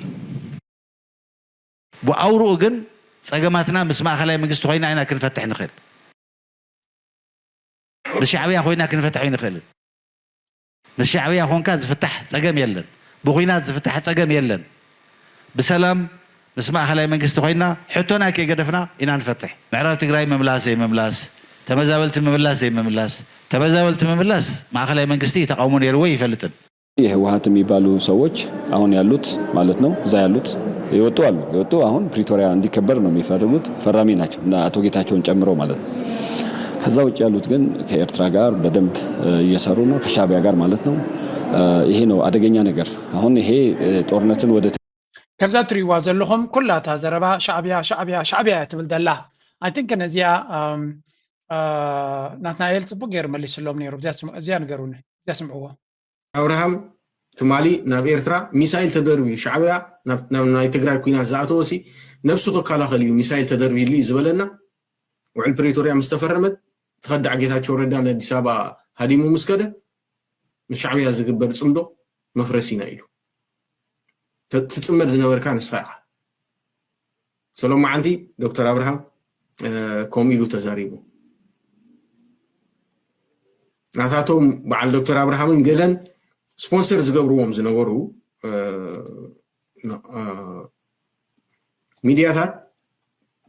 ብኣውርኡ ግን ጸገማትና ምስ ማእኸላይ መንግስቲ ኮይና ኢና ክንፈትሕ ንኽእል። ምስ ሻዕብያ ኮይና ክንፈትሕ ኣይንኽእልን። ምስ ሻዕብያ ኮንካ ዝፍታሕ ጸገም የለን። ብኹናት ዝፍታሕ ጸገም የለን። ብሰላም ምስ ማእኸላይ መንግስቲ ኮይና ሕቶና ከይገደፍና ኢና ንፈትሕ። ምዕራብ ትግራይ ምምላስ ዘይምምላስ፣ ተመዛበልቲ ምምላስ ዘይምምላስ፣ ተመዛበልቲ ምምላስ ማእኸላይ መንግስቲ ተቓውሞ ነይርዎ ይፈልጥን። የህወሓት የሚባሉ ሰዎች አሁን ያሉት ማለት ነው እዛ ያሉት የወጡ አሉ። የወጡ አሁን ፕሪቶሪያ እንዲከበር ነው የሚፈልጉት ፈራሚ ናቸው እና አቶ ጌታቸውን ጨምሮ ማለት ነው። ከዛ ውጭ ያሉት ግን ከኤርትራ ጋር በደንብ እየሰሩ ነው፣ ከሻዕቢያ ጋር ማለት ነው። ይሄ ነው አደገኛ ነገር። አሁን ይሄ ጦርነትን ወደ ከምዛ ትሪእዋ ዘለኹም ኩላ እታ ዘረባ ሻዕብያ ሻዕብያ ሻዕብያ እያ ትብል ዘላ። I think ነዚኣ ናትናኤል ፅቡቅ ገይሩ መሊስሎም ነይሩ። እዚኣ ንገሩኒ፣ እዚኣ ስምዕዎ። ኣብርሃም ትማሊ ናብ ኤርትራ ሚሳይል ተደርብዩ ሻዕብያ ናብ ናይ ትግራይ ኩናት ዝኣተወሲ ነብሱ ክከላኸል እዩ ሚሳይል ተደርቢሉ እዩ ዝበለና። ውዕል ፕሪቶርያ ምስ ተፈረመት ተኸዳዕ ጌታቸው ረዳ ንኣዲስ ኣበባ ሃዲሙ ምስ ከደ ምስ ሻዕብያ ዝግበር ፅምዶ መፍረሲና ኢሉ። ትፅመድ ዝነበርካ ንስኻ ኢኻ። ሰሎማዓንቲ ዶክተር ኣብርሃም ከምኡ ኢሉ ተዛሪቡ። ናታቶም በዓል ዶክተር ኣብርሃምን ገለን ስፖንሰር ዝገብርዎም ዝነበሩ ሚድያታት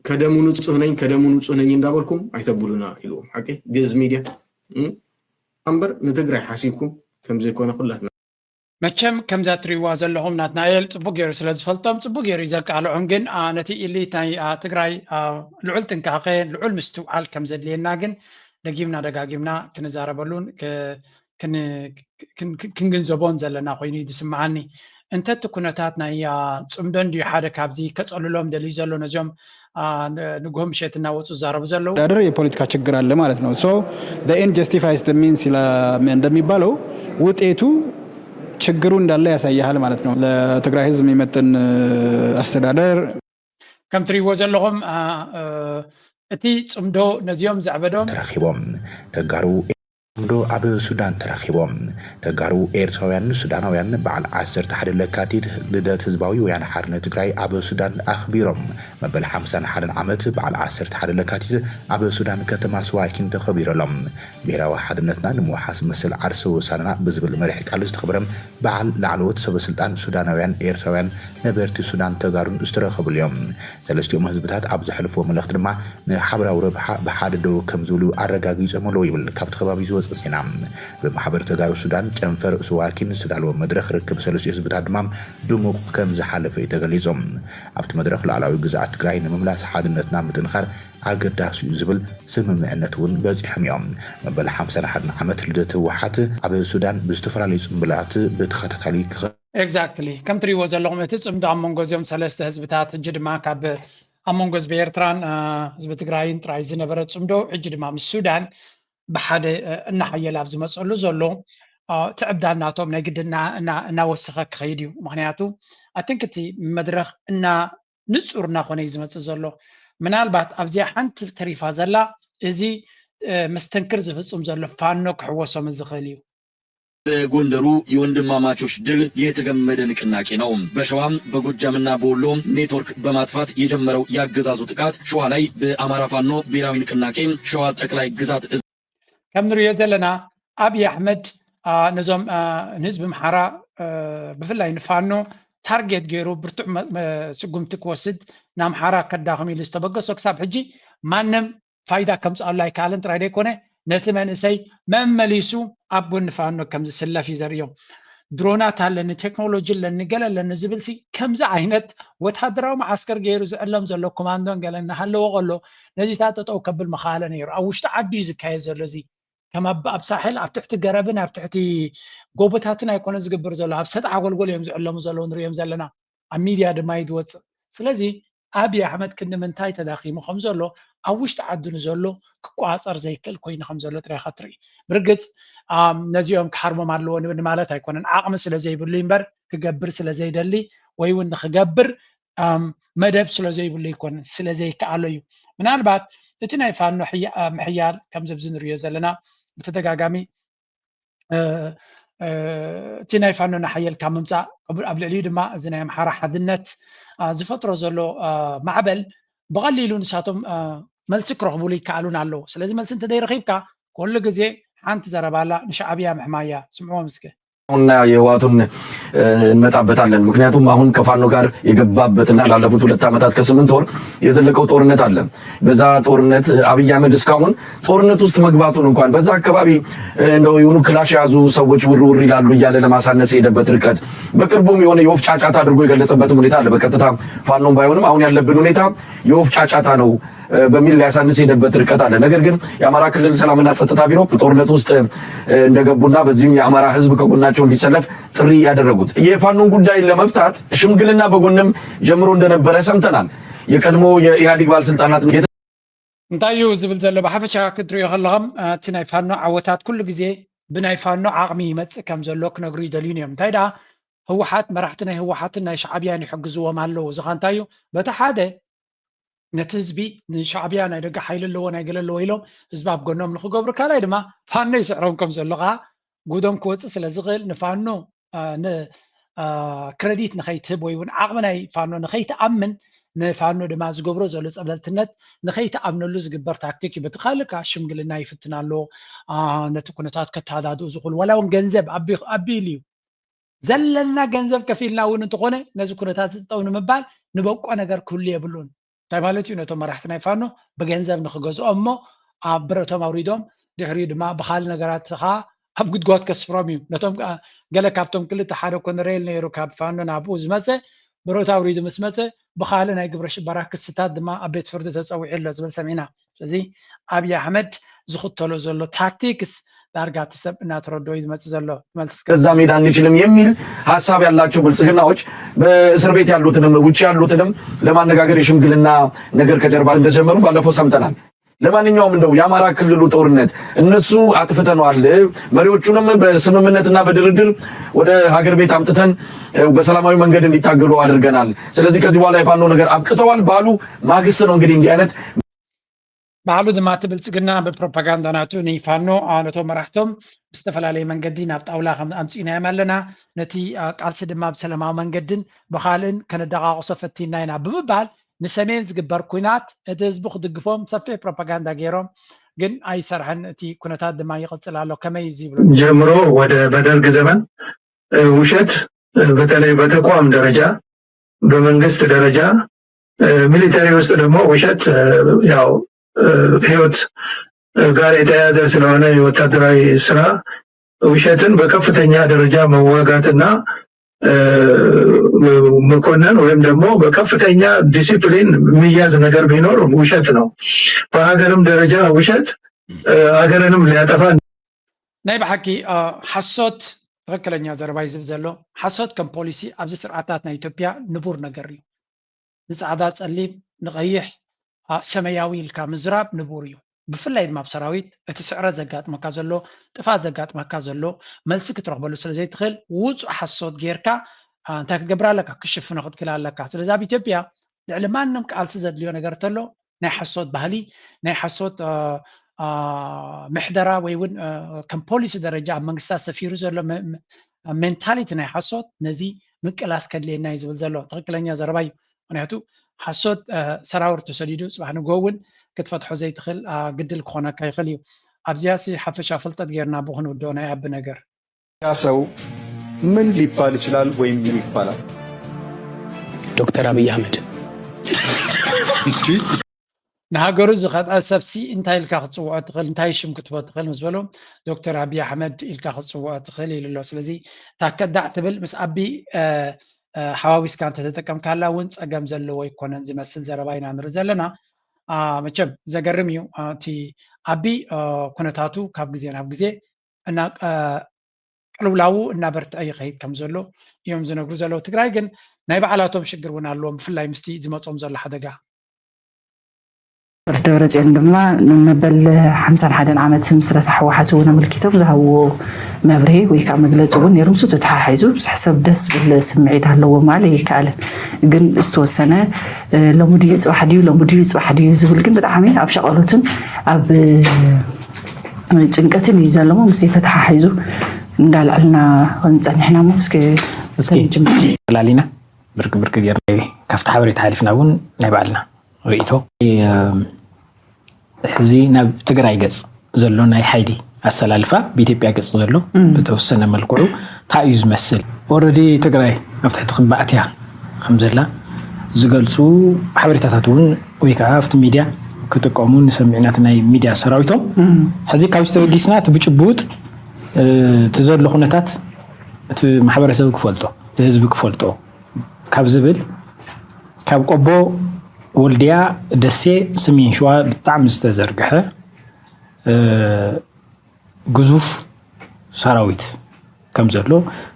ከደሙ ንፁህ ነኝ ከደሙ ንፁህ ነኝ እንዳበልኩም ኣይተብሉና ኢልዎም። ሓቂ ግእዝ ሚድያ እምበር ንትግራይ ሓሲብኩም ከምዘይኮነ ኩላትና መቸም ከምዛ ትሪእዋ ዘለኹም ናትናኤል ፅቡቅ ገይሩ ስለ ዝፈልጦም ፅቡቅ ገይሩ እዩ ዘቃልዖም። ግን ነቲ ኢሊት ናይ ትግራይ ልዑል ጥንቃቄ ልዑል ምስትውዓል ከም ዘድልየና ግን ደጊምና ደጋጊምና ክንዛረበሉን ክንግንዘቦን ዘለና ኮይኑ እዩ ዝስምዓኒ። እንተ እቲ ኩነታት ናይ ፅምዶ እንድዩ ሓደ ካብዚ ከፀልሎም ደልዩ ዘሎ ነዚኦም ንግሆ ምሸት እናወፁ ዝዛረቡ ዘለዉ። አስተዳደር የፖለቲካ ችግር አለ ማለት ነው። So the end justifies the means እንደሚባለው ውጤቱ ችግሩ እንዳለ ያሳይሃል ማለት ነው። ለትግራይ ህዝብ የሚመጥን አስተዳደር ከም ትሪእዎ ዘለኹም እቲ ፅምዶ ነዚኦም ዘዕበዶም ተራኺቦም ተጋሩ ዶ ኣብ ሱዳን ተራኺቦም። ተጋሩ ኤርትራውያን ሱዳናውያን በዓል ዓሰርተ ሓደ ለካቲት ልደት ህዝባዊ ወያነ ሓርነት ትግራይ ኣብ ሱዳን ኣኽቢሮም። መበል ሓምሳን ሓደን ዓመት በዓል ዓሰርተ ሓደ ለካቲት ኣብ ሱዳን ከተማ ስዋኪን ተኸቢሩ ኣሎ። ብሄራዊ ሓድነትና ንምውሓስ መሰል ዓርሰ ውሳነና ብዝብል መሪሕ ቃል ዝተኸበረ በዓል ላዕለዎት ሰበ ስልጣን ሱዳናውያን ኤርትራውያን ነበርቲ ሱዳን ተጋሩን ዝተረኸብሉ እዮም። ሰለስቲኦም ህዝብታት ኣብ ዘሕልፍዎ መልእኽቲ ድማ ንሓበራዊ ረብሓ ብሓደ ደው ከም ዝብሉ ኣረጋጊጾም ኣለዉ ይብል ካብቲ ከባቢ ዝወጸ ዜና። ብማሕበር ተጋሩ ሱዳን ጨንፈር ሱዋኪን ዝተዳለወ መድረኽ ርክብ ሰለስቲኡ ህዝብታት ድማ ድሙቕ ከም ዝሓለፈ እዩ ተገሊጹ። ኣብቲ መድረኽ ሉዓላዊ ግዝኣት ትግራይ ንምምላስ ሓድነትና ምጥንኻር ኣገዳሲ እዩ ዝብል ስምምዕነት እውን በፂሖም እዮም። መበል ሓምሳን ሓደን ዓመት ልደት ህወሓት ኣብ ሱዳን ብዝተፈላለዩ ፅምብላት ብተኸታታሊ ክኸ Exactly ከም ትሪእዎ ዘለኹም እቲ ፅምዶ ኣብ መንጎ እዚኦም ሰለስተ ህዝብታት ሕጂ ድማ ካብ ኣብ መንጎ ህዝቢ ኤርትራን ህዝቢ ትግራይን ጥራይ ዝነበረ ፅምዶ፣ ሕጂ ድማ ምስ ሱዳን ብሓደ እናሓየለ ኣብ ዝመፀሉ ዘሎ፣ እቲ ዕብዳን ናቶም ናይ ግድና እናወሰኸ ክኸይድ እዩ። ምክንያቱ ኣትንክቲ መድረክ እና ንፁር እናኾነ እዩ ዝመፅእ ዘሎ። ምናልባት ኣብዚኣ ሓንቲ ተሪፋ ዘላ፣ እዚ መስተንክር ዝፍፅም ዘሎ ፋኖ ክሕወሶም ዝኽእል እዩ። በጎንደሩ የወንድማማቾች ድል የተገመደ ንቅናቄ ነው። በሸዋ በጎጃምና በወሎ ኔትወርክ በማጥፋት የጀመረው የአገዛዙ ጥቃት ሸዋ ላይ በአማራ ፋኖ ብሔራዊ ንቅናቄ ሸዋ ጠቅላይ ግዛት እዝ ከም ንሪኦ ዘለና፣ ኣብይ ኣሕመድ ነዞም ንህዝቢ ኣምሓራ ብፍላይ ንፋኖ ታርጌት ገይሩ ብርቱዕ ስጉምቲ ክወስድ፣ ንኣምሓራ ከዳኽም ኢሉ ዝተበገሶ፣ ክሳብ ሕጂ ማንም ፋይዳ ከምፅኣሉ ኣይከኣለን ጥራይ ዘይኮነ፣ ነቲ መንእሰይ መመሊሱ ኣብ ጎኒ ፋኖ ከም ዝስለፍ እዩ ዘርእዮ። ድሮናት ኣለኒ፣ ቴክኖሎጂ ኣለኒ፣ ገለ ኣለኒ ዝብል ሲ ከምዚ ዓይነት ወታደራዊ መዓስከር ገይሩ ዝዕለም ዘሎ ኮማንዶን ገለ እናሃለዎ ከሎ፣ ነዚታት ጠጠው ከብል መኻለ ነይሩ። ኣብ ውሽጢ ዓዲ እዩ ዝካየድ ዘሎ። እዚ ከም ኣብ ኣብ ሳሕል ኣብ ትሕቲ ገረብን ኣብ ትሕቲ ጎቦታትን ኣይኮነ ዝግብር ዘሎ፣ ኣብ ሰጥ ዓጎልጎል እዮም ዝዕለሙ ዘለዉ ንሪኦም ዘለና። ኣብ ሚድያ ድማ እዩ ዝወፅእ። ስለዚ ኣብይ ኣሕመድ ክንዲ ምንታይ ተዳኺሙ ከም ዘሎ ኣብ ውሽጢ ዓዱ ንዘሎ ክቋፀር ዘይክእል ኮይኑ ከም ዘሎ ጥራይ ኢኻ ትርኢ። ብርግፅ ነዚኦም ክሓርሞም ኣለዎ ንብል ማለት ኣይኮነን። ዓቕሚ ስለ ዘይብሉ እምበር ክገብር ስለ ዘይደሊ ወይ እውን ንክገብር መደብ ስለ ዘይብሉ ኣይኮነን፣ ስለ ዘይከኣሎ እዩ። ምናልባት እቲ ናይ ፋኖ ምሕያል ከምዚ ኣብዚ ንሪኦ ዘለና ብተደጋጋሚ እቲ ናይ ፋኖ እናሓየልካ ምምፃእ፣ ኣብ ልዕሊኡ ድማ እዚ ናይ ኣምሓራ ሓድነት ዝፈጥሮ ዘሎ ማዕበል ብቐሊሉ ንሳቶም መልሲ ክረኽቡሉ ይከኣሉን ኣለዉ። ስለዚ መልሲ እንተዘይረኺብካ ኩሉ ግዜ ሓንቲ ዘረባ ኣላ፣ ንሻዕብያ ምሕማያ። ስምዕዎም እስከ። እና የህወሓቱን እንመጣበታለን። ምክንያቱም አሁን ከፋኖ ጋር የገባበትና ላለፉት ሁለት ዓመታት ከስምንት ወር የዘለቀው ጦርነት አለ። በዛ ጦርነት አብይ አህመድ እስካሁን ጦርነት ውስጥ መግባቱን እንኳን በዛ አካባቢ እንደው የሆኑ ክላሽ የያዙ ሰዎች ውር ውር ይላሉ እያለ ለማሳነስ የሄደበት ርቀት፣ በቅርቡም የሆነ የወፍ ጫጫታ አድርጎ የገለጸበትም ሁኔታ አለ። በቀጥታ ፋኖም ባይሆንም አሁን ያለብን ሁኔታ የወፍ ጫጫታ ነው በሚል ሊያሳንስ የሄደበት ርቀት አለ። ነገር ግን የአማራ ክልል ሰላምና ጸጥታ ቢሮ ጦርነት ውስጥ እንደገቡና በዚህም የአማራ ህዝብ ከጎናቸው እንዲሰለፍ ጥሪ ያደረጉት። የፋኖን ጉዳይ ለመፍታት ሽምግልና በጎንም ጀምሮ እንደነበረ ሰምተናል። የቀድሞ የኢህአዴግ ባለስልጣናት እንታይ እዩ ዝብል ዘሎ ብሓፈሻ ክትሪኦ ከለኹም፣ እቲ ናይ ፋኖ ዓወታት ኩሉ ግዜ ብናይ ፋኖ ዓቕሚ ይመፅእ ከም ዘሎ ክነግሩ ይደልዩን እዮም። እንታይ ደኣ ህወሓት፣ መራሕቲ ናይ ህወሓትን ናይ ሻዕብያን ይሕግዝዎም ኣለዉ። እዚ ኸ እንታይ እዩ? በቲ ሓደ ነቲ ህዝቢ ንሻዕብያ ናይ ደገ ሓይሊ ኣለዎ ናይ ገለ ኣለዎ ኢሎም ህዝቢ ኣብ ጎኖም ንክገብሩ፣ ካልኣይ ድማ ፋኖ ይስዕሮም ከም ዘሎ ከዓ ጉዶም ክወፅእ ስለ ዝኽእል ንፋኖ ክረዲት ንኸይትህብ ወይ እውን ዓቕሚ ናይ ፋኖ ንኸይትኣምን፣ ንፋኖ ድማ ዝገብሮ ዘሎ ፀብለልትነት ንኸይትኣምነሉ ዝግበር ታክቲክ እዩ። በቲ ካልእ ከዓ ሽምግልና ይፍትን ኣሎ፣ ነቲ ኩነታት ከተሃዳድኡ ዝኽእሉ ዋላ እውን ገንዘብ ኣቢ ኢሉ እዩ። ዘለና ገንዘብ ከፊልና እውን እንተኾነ ነዚ ኩነታት ዝጠው ንምባል ንበቆ ነገር ክህሉ የብሉን። እንታይ ማለት እዩ? ነቶም መራሕቲ ናይ ፋኖ ብገንዘብ ንክገዝኦም እሞ ኣብ ብረቶም ኣውሪዶም ድሕሪኡ ድማ ብካልእ ነገራት ከዓ ኣብ ጉድጓድ ከስፍሮም እዩ። ነቶም ገለ ካብቶም ክልተ ሓደ ኮነሬል ነይሩ ካብ ፋኖ ናብኡ ዝመፀ ብረቱ ኣውሪዱ ምስ መፀ ብካልእ ናይ ግብረ ሽበራ ክስታት ድማ ኣብ ቤት ፍርዲ ተፀዊዑ ኣሎ ዝብል ሰሚዕና። ስለዚ ኣብይ ኣሕመድ ዝኽተሎ ዘሎ ታክቲክስ ዳርጋ እቲ ሰብ እናተረድኦ እዩ ዝመፅእ ዘሎ። ትመልስ እስከ። ከዛ መሄድ አንችልም የሚል ሀሳብ ያላቸው ብልጽግናዎች በእስር ቤት ያሉትንም ውጭ ያሉትንም ለማነጋገር የሽምግልና ነገር ከጀርባ እንደጀመሩ ባለፈው ሰምተናል። ለማንኛውም እንደው የአማራ ክልሉ ጦርነት እነሱ አጥፍተነዋል፣ መሪዎቹንም በስምምነትና በድርድር ወደ ሀገር ቤት አምጥተን በሰላማዊ መንገድ እንዲታገሉ አድርገናል። ስለዚህ ከዚህ በኋላ የፋኖ ነገር አብቅተዋል ባሉ ማግስት ነው እንግዲህ እንዲህ አይነት ባዕሉ ድማ እቲ ብልጽግና ብፕሮፓጋንዳ ናቱ ንፋኖ ነቶም መራሕቶም ብዝተፈላለየ መንገዲ ናብ ጣውላ ከም ኣምፂእናዮም ኣለና፣ ነቲ ቃልሲ ድማ ብሰላማዊ መንገድን ብካልእን ከነደቃቕሶ ፈቲና ኢና ብምባል ንሰሜን ዝግበር ኩናት እቲ ህዝቢ ክድግፎም ሰፊሕ ፕሮፓጋንዳ ገይሮም፣ ግን ኣይሰርሐን። እቲ ኩነታት ድማ ይቕፅል ኣሎ። ከመይ እዩ ዝብሎ? ጀምሮ ወደ በደርግ ዘመን ውሸት በተለይ በተቋም ደረጃ በመንግስት ደረጃ ሚሊተሪ ውስጥ ደግሞ ውሸት ያው ህይወት ጋር የተያያዘ ስለሆነ የወታደራዊ ስራ ውሸትን በከፍተኛ ደረጃ መዋጋትና መኮነን ወይም ደግሞ በከፍተኛ ዲሲፕሊን የሚያዝ ነገር ቢኖር ውሸት ነው። በሀገርም ደረጃ ውሸት ሀገርንም ሊያጠፋ ናይ ብሓቂ ሓሶት ትኽክለኛ ዘረባ እዩ ዝብል ዘሎ። ሓሶት ከም ፖሊሲ ኣብዚ ስርዓታት ናይ ኢትዮጵያ ንቡር ነገር እዩ። ንፃዕዳ ፀሊም ንቐይሕ ሰመያዊ ኢልካ ምዝራብ ንቡር እዩ። ብፍላይ ድማ ኣብ ሰራዊት እቲ ስዕረት ዘጋጥመካ ዘሎ፣ ጥፋት ዘጋጥመካ ዘሎ መልሲ ክትረኽበሉ ስለ ዘይትኽእል ውፁእ ሓሶት ጌርካ እንታይ ክትገብር ኣለካ? ክሽፍኖ ክትክል ኣለካ። ስለዚ ኣብ ኢትዮጵያ ልዕሊ ማንም ቃልሲ ዘድልዮ ነገር ተሎ ናይ ሓሶት ባህሊ፣ ናይ ሓሶት ምሕደራ ወይ እውን ከም ፖሊሲ ደረጃ ኣብ መንግስታት ሰፊሩ ዘሎ ሜንታሊቲ ናይ ሓሶት ነዚ ምቅላስ ከድልየና እዩ ዝብል ዘሎ ትኽክለኛ ዘረባ እዩ። ምክንያቱ ሓሶት ሰራውር ተሰዲዱ ፅባሕ ንጎ እውን ክትፈትሖ ዘይትኽእል ግድል ክኾነካ ይኽእል እዩ። ኣብዚያሲ ሓፈሻ ፍልጠት ጌርና ብክንውዶ ናይ ኣቢ ነገር ያ ሰው ምን ሊባል ይችላል ወይም ምን ይባላል? ዶክተር አብይ አህመድ ንሃገሩ ዝኸድዐ ሰብሲ እንታይ ኢልካ ክትፅውዖ ትኽእል እንታይ ሽም ክትቦ ትኽእል ምስ በሎ ዶክተር ኣብይ ኣሕመድ ኢልካ ክትፅውዖ ትኽእል ኢሉ ኣሎ። ስለዚ እታ ከዳዕ ትብል ምስ ኣቢ ሓዋዊስካ እንተተጠቀምካላ እውን ፀገም ዘለዎ ኣይኮነን ዝመስል ዘረባ ኢና ንርኢ ዘለና። መቸም ዘገርም እዩ። እቲ ኣቢ ኩነታቱ ካብ ግዜ ናብ ግዜ እና ቅልውላዉ እናበርትዐ ይኸይድ ከም ዘሎ እዮም ዝነግሩ ዘለዉ። ትግራይ ግን ናይ ባዕላቶም ሽግር እውን ኣለዎም፣ ብፍላይ ምስቲ ዝመፆም ዘሎ ሓደጋ። ደብረፅዮን ድማ ንመበል ሓምሳን ሓደን ዓመት ምስረታ ህወሓት እውን ኣመልኪቶም ዝሃብዎ መብርሂ ወይ ከዓ መግለፂ እውን ነይሩ። ምስኡ ተተሓሒዙ ዝሕሰብ ደስ ዝብል ስምዒት ኣለዎ ምባል ኣይከኣልን። ግን ዝተወሰነ ሎሚ ድዩ ፅባሕ ድዩ ሎሚ ድዩ ፅባሕ ድዩ ዝብል ግን ብጣዕሚ ኣብ ሸቐሎትን ኣብ ጭንቀትን እዩ ዘሎ። ምስዚ ተተሓሒዙ እንዳልዕልና ክንፀንሕ ኢና። እስኪ ተንጅም ላሊና ብርክ ብርክ ጌርና ካብቲ ሓበሬታ ሓሊፍና እውን ናይ ባዕልና ርእይቶ ሕዚ ናብ ትግራይ ገፅ ዘሎ ናይ ሓይሊ ኣሰላልፋ ብኢትዮጵያ ገፅ ዘሎ ብተወሰነ መልክዑ እንታይ እዩ ዝመስል? ኦረዲ ትግራይ ኣብ ትሕቲ ክባእትያ ከም ዘላ ዝገልፁ ሓበሬታታት እውን ወይ ከዓ ኣብቲ ሚድያ ክጥቀሙ ንሰምዕ ኢና። እቲ ናይ ሚድያ ሰራዊቶም ሕዚ ካብዚ ተበጊስና እቲ ብጭቡጥ እቲ ዘሎ ኩነታት እቲ ማሕበረሰብ ክፈልጦ እቲ ህዝቢ ክፈልጦ ካብ ዝብል ካብ ቆቦ ወልድያ፣ ደሴ፣ ሰሜን ሸዋ ብጣዕሚ ዝተዘርግሐ ግዙፍ ሰራዊት ከም ዘሎ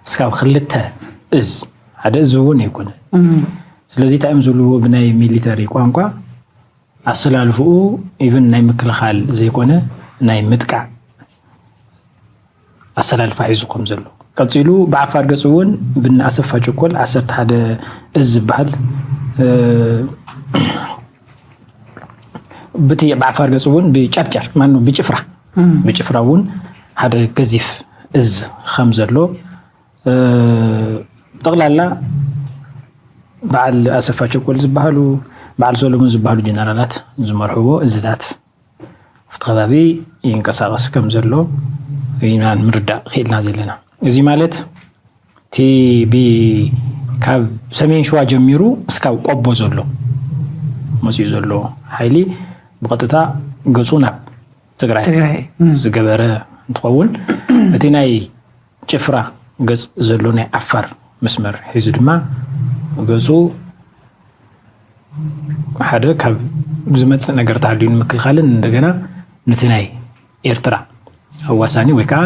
እስካብ ክልተ እዝ ሓደ እዝ እውን ኣይኮነ። ስለዚ እንታይ እዮም ዝብልዎ ብናይ ሚሊተሪ ቋንቋ ኣሰላልፍኡ ኢቭን ናይ ምክልኻል ዘይኮነ ናይ ምጥቃዕ ኣሰላልፋ ሒዙ ከም ዘሎ ቀፂሉ ብዓፋር ገፅ እውን ብን ኣሰፋ ቸኮል ዓሰርተ ሓደ እዝ ዝበሃል ብቲ ብዓፋር ገፅ እውን ብጨርጨር ማ ብጭፍራ ብጭፍራ እውን ሓደ ገዚፍ እዝ ከም ዘሎ ጠቕላላ በዓል ኣሰፋ ቸኮል ዝበሃሉ በዓል ሰሎሞን ዝበሃሉ ጀነራላት ዝመርሕዎ እዝታት ኣብቲ ከባቢ ይንቀሳቐስ ከም ዘሎ ኢና ንምርዳእ ክኢልና ዘለና። እዚ ማለት እቲ ካብ ሰሜን ሸዋ ጀሚሩ እስካብ ቆቦ ዘሎ መፅኡ ዘሎ ሓይሊ ብቐጥታ ገፁ ናብ ትግራይ ዝገበረ እንትኸውን እቲ ናይ ጭፍራ ገፅ ዘሎ ናይ ዓፋር መስመር ሒዙ ድማ ገፁ ሓደ ካብ ዝመፅእ ነገር ተሃልዩ ንምክልኻልን እንደገና ነቲ ናይ ኤርትራ ኣዋሳኒ ወይ ከዓ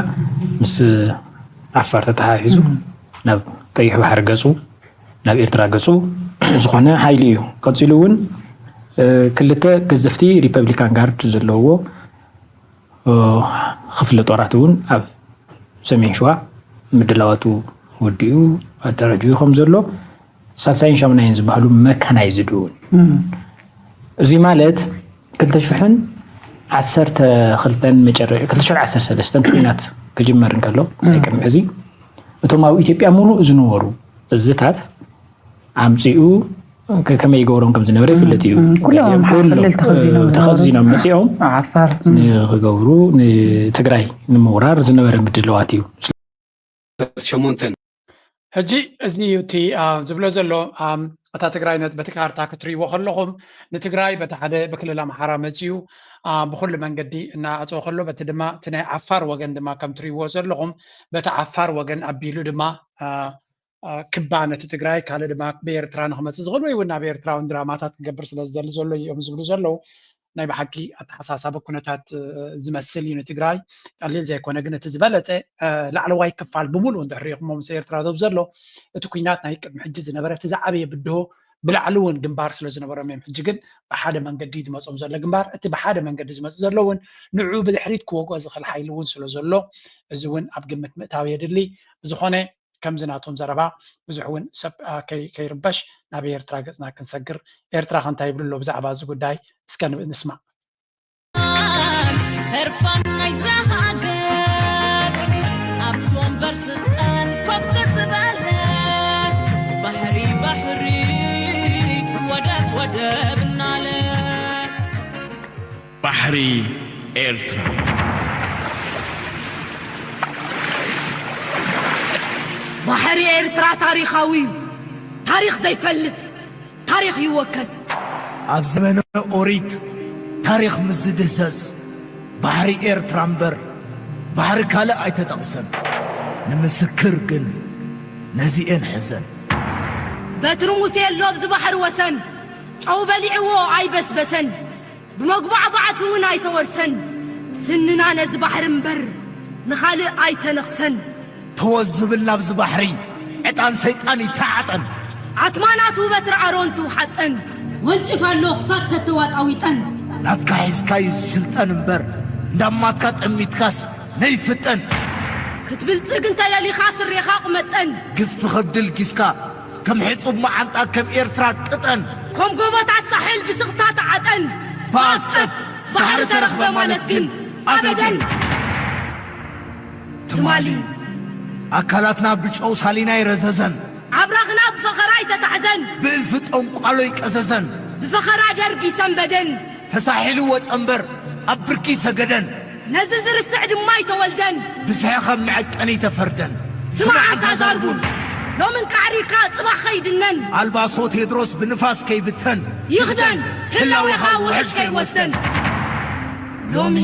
ምስ ዓፋር ተተሓሒዙ ናብ ቀይሕ ባሕሪ ገፁ ናብ ኤርትራ ገፁ ዝኾነ ሓይሊ እዩ። ቀፂሉ እውን ክልተ ገዘፍቲ ሪፐብሊካን ጋርድ ዘለውዎ ክፍለ ጦራት እውን ኣብ ሰሜን ሸዋ ምድላዋቱ ወዲኡ ኣደራጅኡ ከም ዘሎ ሳልሳይን ሻምናይን ዝበሃሉ መካናይዝድ እውን እዚ ማለት ክልተ ሽሕን ዓሰርተ ክልተን መጨረ ክልተ ሽሕን ዓሰርተ ሰለስተን ኩናት ክጅመር እንከሎ ናይ ቅድሚ ሕዚ እቶም ኣብ ኢትዮጵያ ሙሉእ ዝነበሩ እዝታት ኣምፂኡ ከመይ ይገብሮም ከም ዝነበረ ይፍለጥ እዩ። ኩሎም ሓደ ክልል ተኸዚኖም ዝነበሩ። ተኸዚኖም መፂኦም ዓፋር ንክገብሩ ንትግራይ ንምውራር ዝነበረ ምድለዋት እዩ። ሸሞንተን ሕጂ እዚ እዩ እቲ ዝብሎ ዘሎ እታ ትግራይ በቲ ካርታ ክትርእይዎ ከለኹም ንትግራይ በቲ ሓደ ብክልል ኣምሓራ መፅዩ ብኩሉ መንገዲ እናኣፀወ ከሎ በቲ ድማ እቲ ናይ ዓፋር ወገን ድማ ከም ትርእይዎ ዘለኹም በቲ ዓፋር ወገን ኣቢሉ ድማ ክባ ነቲ ትግራይ ካልእ ድማ ብኤርትራ ንክመፅእ ዝኽእል ወይ እውን ናብ ኤርትራ እውን ድራማታት ክገብር ስለ ዝደሊ ዘሎ እዮም ዝብሉ ዘለዉ ናይ ብሓቂ ኣተሓሳሳቢ ኩነታት ዝመስል እዩ ንትግራይ ቀሊል ዘይኮነ ግን እቲ ዝበለፀ ላዕለዋይ ክፋል ብምሉእ እንድሕር ኢኹሞ ምስ ኤርትራ ዶብ ዘሎ እቲ ኩናት ናይ ቅድሚ ሕጂ ዝነበረ እቲ ዝዓበየ ብድሆ ብላዕሊ እውን ግንባር ስለ ዝነበሮም እዮም። ሕጂ ግን ብሓደ መንገዲ ዝመጾም ዘሎ ግንባር፣ እቲ ብሓደ መንገዲ ዝመጽእ ዘሎ እውን ንዑ ብድሕሪት ክወግኦ ዝኽእል ሓይሊ እውን ስለ ዘሎ፣ እዚ እውን ኣብ ግምት ምእታው የድሊ። ብዝኾነ ከምዚ ናቶም ዘረባ ብዙሕ እውን ሰብ ከይርበሽ ናብ ኤርትራ ገጽና ክንሰግር። ኤርትራ ከ እንታይ ይብሉ ኣሎ ብዛዕባ እዚ ጉዳይ? እስከ ንስማዕ። ህርፋን ናይዛ ሃገር ኣብቲ ወንበር ስልጣን ኮፍ ዝበለ ባሕሪ ባሕሪ ወደብ ወደብ እናለ ባሕሪ ኤርትራ ባሕሪ ኤርትራ ታሪኻዊ እዩ። ታሪኽ ዘይፈልጥ ታሪኽ ይወከስ። ኣብ ዘመነ ኦሪት ታሪኽ ምስ ዝድህሰስ ባሕሪ ኤርትራ እምበር ባሕሪ ካልእ ኣይተጠቕሰን። ንምስክር ግን ነዚኤን ሕዘን። በትሪ ሙሴ ኣሎ ኣብዚ ባሕሪ ወሰን፣ ጨው በሊዕዎ ኣይበስበሰን። ብመጉባዕባዕቲ እውን ኣይተወርሰን። ስንና ነዚ ባሕሪ እምበር ንኻልእ ኣይተነኽሰን። ተወዝብል ናብዚ ባሕሪ ዕጣን ሰይጣን ይተዓጠን። ዓትማ ናቱ በትሪ ኣሮን ትውሓጠን። ወንጭፍ ኣሎ ክሳብ ተተዋጣዊጠን። ናትካ ሒዝካዩ ዝስልጠን እምበር እንዳማትካ ጠሚትካስ ነይፍጠን። ክትብልጽግ እንተደሊኻ ስሬኻ ቁመጠን። ግዝፊ ከብዲ ልጊስካ ከም ሕጹብ መዓንጣ ከም ኤርትራ ቅጠን። ከም ጎቦታት ሳሕል ብስቕታ ተዓጠን። ብኣፍጸፍ ባሕሪ ተረኽበ ማለት ግን ኣበደን። ትማሊ ኣካላትና ብጨው ሳሊና ይረዘዘን። ኣብራኽና ብፈኸራ ይተታሕዘን። ብእልፊ ጠንቋሎ ይቀዘዘን። ብፈኸራ ደርጊ ሰንበደን። ተሳሒሉ ወጸ እምበር ኣብ ብርኪ ሰገደን። ነዚ ዝርስዕ ድማ ኣይተወልደን። ብዝሒ ከም መዐቀኒ ተፈርደን። ስማዕ ኣንታ ዛርቡን። ሎምን ቃዕሪርካ ጽባሕ ኸይድነን። ኣልባሶ ቴድሮስ ብንፋስ ከይብተን። ይኽደን ህላዌኻ ውሕጅ ከይወስደን። ሎሚ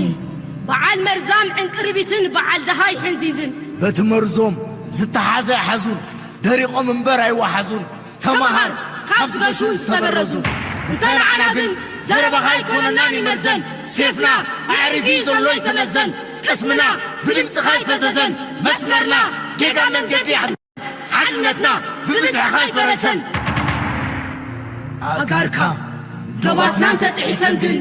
በዓል መርዛም ዕንቅርቢትን በዓል ደሃይ ሕንዚዝን። በቲ መርዞም ዝተሓዘ ኣይሓዙን። ደሪቖም እምበር ኣይወሓዙን። ተመሃር ካብ ዝገሹ ዝተበረዙ። እንተ ንዓና ግን ዘረባኻ ኣይኮነናን ይመርዘን። ሴፍና ኣዕሪፊ ዘሎ ይተመዘን። ቅስምና ብድምፅኻ ኣይፈዘዘን። መስመርና ጌጋ መንገዲ ሓድነትና ብብዝሕኻ ኣይፈረሰን። ኣጋርካ ዶባትና እንተጥሒሰን ግን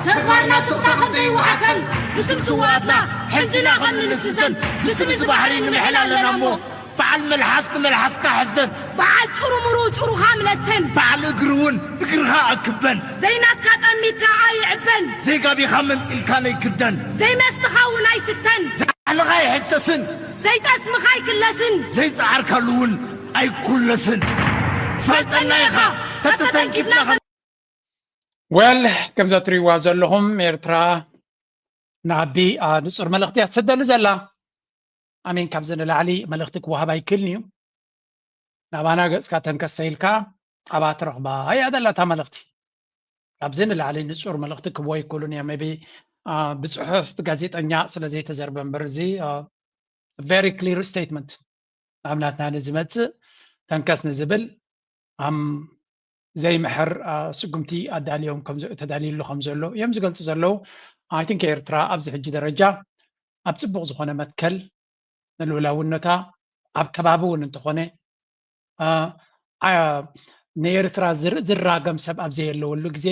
ተግባርና ስቕታ ከም ዘይወሓሰን ብስም ስውኣትና ሕንዚና ከም ንንስሰን ብስም እዚ ባሕሪ ንምሕል ኣለና እሞ በዓል መልሓስ ንመልሓስካ ሕዘን። በዓል ጭሩምሩ ጭሩኻ ምለሰን። በዓል እግሪ እውን እግርኻ ኣክበን። ዘይናትካ ጠሚትካ ኣይዕበን። ዘይጋቢኻ መንጢልካ ነይክደን። ዘይመስትኻ እውን ኣይስተን። ዘይባህልኻ ኣይሕሰስን። ዘይጠስምኻ ኣይክለስን። ዘይጸዓርካሉ እውን ኣይኩለስን። ትፈልጠና ኢኻ ተተተንኪፍና ወል ከምዛ ትሪዋ ዘለኹም ኤርትራ ንኣቢ ንጹር መልእኽቲ እያ ትሰደሉ ዘላ። ኣሜን። ካብዚ ንላዕሊ መልእኽቲ ክወሃብ ኣይክእልን እዩ። ናባና ገጽካ ተንከስ ተኢልካ ኣብኣ ትረኽባ እያ ዘላ እታ መልእኽቲ። ካብዚ ንላዕሊ ንጹር መልእኽቲ ክህቦ ኣይክእሉን እዮም። ቢ ብጽሑፍ ብጋዜጠኛ ስለ ዘይተዘርበ እምበር እዚ very clear statement ኣብ ናትና ንዝመጽእ ተንከስ ንዝብል ኣም ዘይምሕር ስጉምቲ ኣዳልዮም ተዳልዩሉ ከም ዘሎ እዮም ዝገልጹ ዘለዉ። I think ኤርትራ ኣብዚ ሕጂ ደረጃ ኣብ ጽቡቕ ዝኾነ መትከል ንልኡላውነታ ኣብ ከባቢ እውን እንተኾነ ንኤርትራ ዝራገም ሰብ ኣብ ዘየለወሉ ግዜ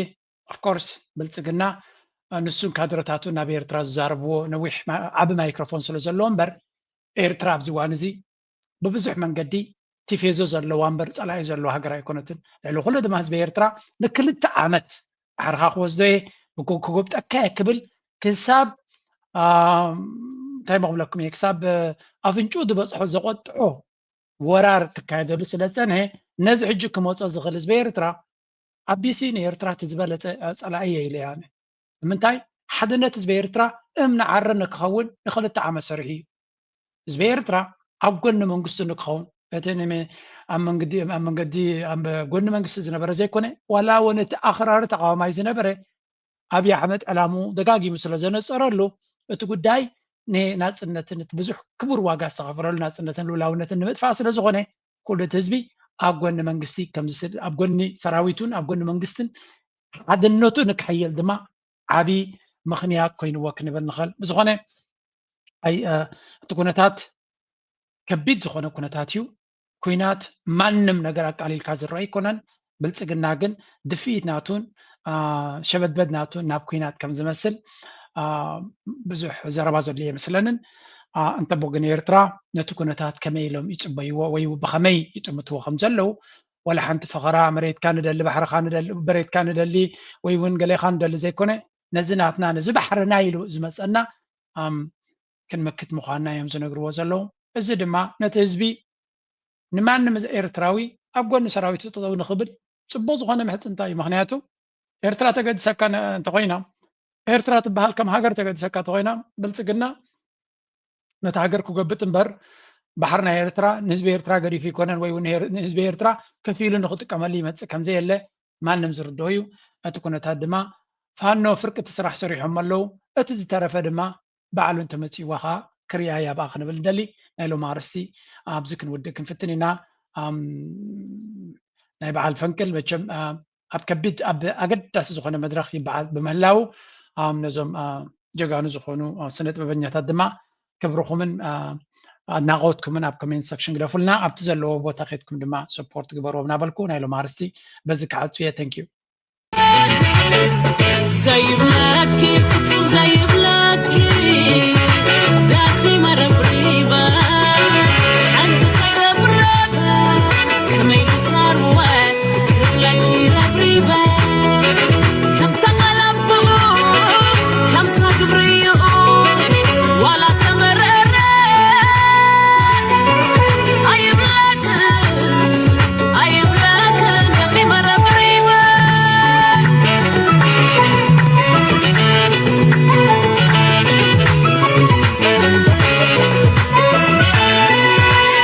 of course ብልጽግና ንሱን ካድረታቱ ናብ ኤርትራ ዝዛረብዎ ነዊሕ ዓቢ ማይክሮፎን ስለ ዘለዎ እምበር ኤርትራ ኣብዚ እዋን እዚ ብብዙሕ መንገዲ ቲፌዞ ዘለዋ እምበር ጸላኢ ዘለዋ ሃገር ኣይኮነትን። ልዕሊ ኩሉ ድማ ህዝቢ ኤርትራ ንክልተ ዓመት ባሕርኻ ክወስዶ እየ ክጎብጠካ እየ ክብል ክሳብ እንታይ መኽብለኩም እየ ክሳብ ኣፍንጭኡ ዝበጽሖ ዘቆጥዖ ወራር ክካየደሉ ስለ ዝጸንሐ ነዚ ሕጂ ክመጾ ዝኽእል ህዝቢ ኤርትራ ኣቢሲ ንኤርትራ እቲ ዝበለጸ ጸላኢ እየ ኢለ እየ ኣነ። ንምንታይ ሓድነት ህዝቢ ኤርትራ እምኒ ዓረ ንክኸውን ንክልተ ዓመት ሰሪሑ እዩ። ህዝቢ ኤርትራ ኣብ ጎኒ መንግስቱ ንክኸውን እቲ ኣብ መንገዲ ኣብ ጎኒ መንግስቲ ዝነበረ ዘይኮነ ዋላ እውን እቲ ኣኽራሪ ተቃዋማይ ዝነበረ ኣብይ ኣሕመድ ዕላምኡ ደጋጊሙ ስለ ዘነጸረሉ እቲ ጉዳይ ንናጽነትን እቲ ብዙሕ ክቡር ዋጋ ዝተኸፈለሉ ናጽነትን ልኡላውነትን ንምጥፋእ ስለ ዝኾነ ኩሉ እቲ ህዝቢ ኣብ ጎኒ መንግስቲ ከምዚ ኣብ ጎኒ ሰራዊቱን ኣብ ጎኒ መንግስትን ሓድነቱ ንክሕይል ድማ ዓቢ ምኽንያት ኮይንዎ ክንብል ንኽእል። ብዝኾነ ኣይ እቲ ኩነታት ከቢድ ዝኾነ ኩነታት እዩ። ኩናት ማንም ነገር ኣቃሊልካ ዝረኣ ኣይኮነን። ብልፅግና ግን ድፍኢት ናቱን ሸበድበድ ናቱን ናብ ኩናት ከም ዝመስል ብዙሕ ዘረባ ዘሎ የመስለንን። እንተ ብወገን ኤርትራ ነቲ ኩነታት ከመይ ኢሎም ይፅበይዎ ወይ ብኸመይ ይጥምትዎ ከም ዘለዉ፣ ወላ ሓንቲ ፈኸራ መሬትካ ንደሊ፣ ባሕርኻ ንደሊ፣ መሬትካ ንደሊ ወይ እውን ገሌኻ ንደሊ ዘይኮነ፣ ነዚ ናትና፣ ነዚ ባሕርና ኢሉ ዝመፀና ክንመክት ምዃንና እዮም ዝነግርዎ ዘለዉ። እዚ ድማ ነቲ ህዝቢ፣ ንማንም ኤርትራዊ ኣብ ጎኒ ሰራዊቱ ጠጠው ንኽብል ፅቡቅ ዝኾነ ምሕፅንታ እዩ። ምክንያቱ ኤርትራ ተገድሰካ እንተኮይና፣ ኤርትራ ትበሃል ከም ሃገር ተገድሰካ እንተኮይና፣ ብልፅግና ነቲ ሃገር ክጎብጥ እምበር ባሕሪ ናይ ኤርትራ ንህዝቢ ኤርትራ ገዲፉ ይኮነን ወይ እውን ንህዝቢ ኤርትራ ከፊሉ ንክጥቀመሉ ይመፅእ ከምዘየለ ማንም ዝርድኦ እዩ። እቲ ኩነታት ድማ ፋኖ ፍርቂ እቲ ስራሕ ሰሪሖም ኣለዉ። እቲ ዝተረፈ ድማ ባዕሉ እንተመፂእዋ ከዓ ክርያ እያ ብኣ ክንብል ንደሊ። ናይ ሎሚ ኣርእስቲ ኣብዚ ክንውድእ ክንፍትን ኢና። ናይ በዓል ፈንቅል መቸም ኣብ ከቢድ ኣብ ኣገዳሲ ዝኾነ መድረኽ ይበዓል ብምህላው ነዞም ጀጋኑ ዝኾኑ ስነ ጥበበኛታት ድማ ክብርኹምን ኣድናቆትኩምን ኣብ ኮሜንት ሰክሽን ግደፉልና። ኣብቲ ዘለዎ ቦታ ከድኩም ድማ ሰፖርት ግበርዎም እናበልኩ ናይ ሎም ኣርስቲ በዚ ክዓጹ እየ። Thank you። ዘይመኪ ፍጹም ዘይብ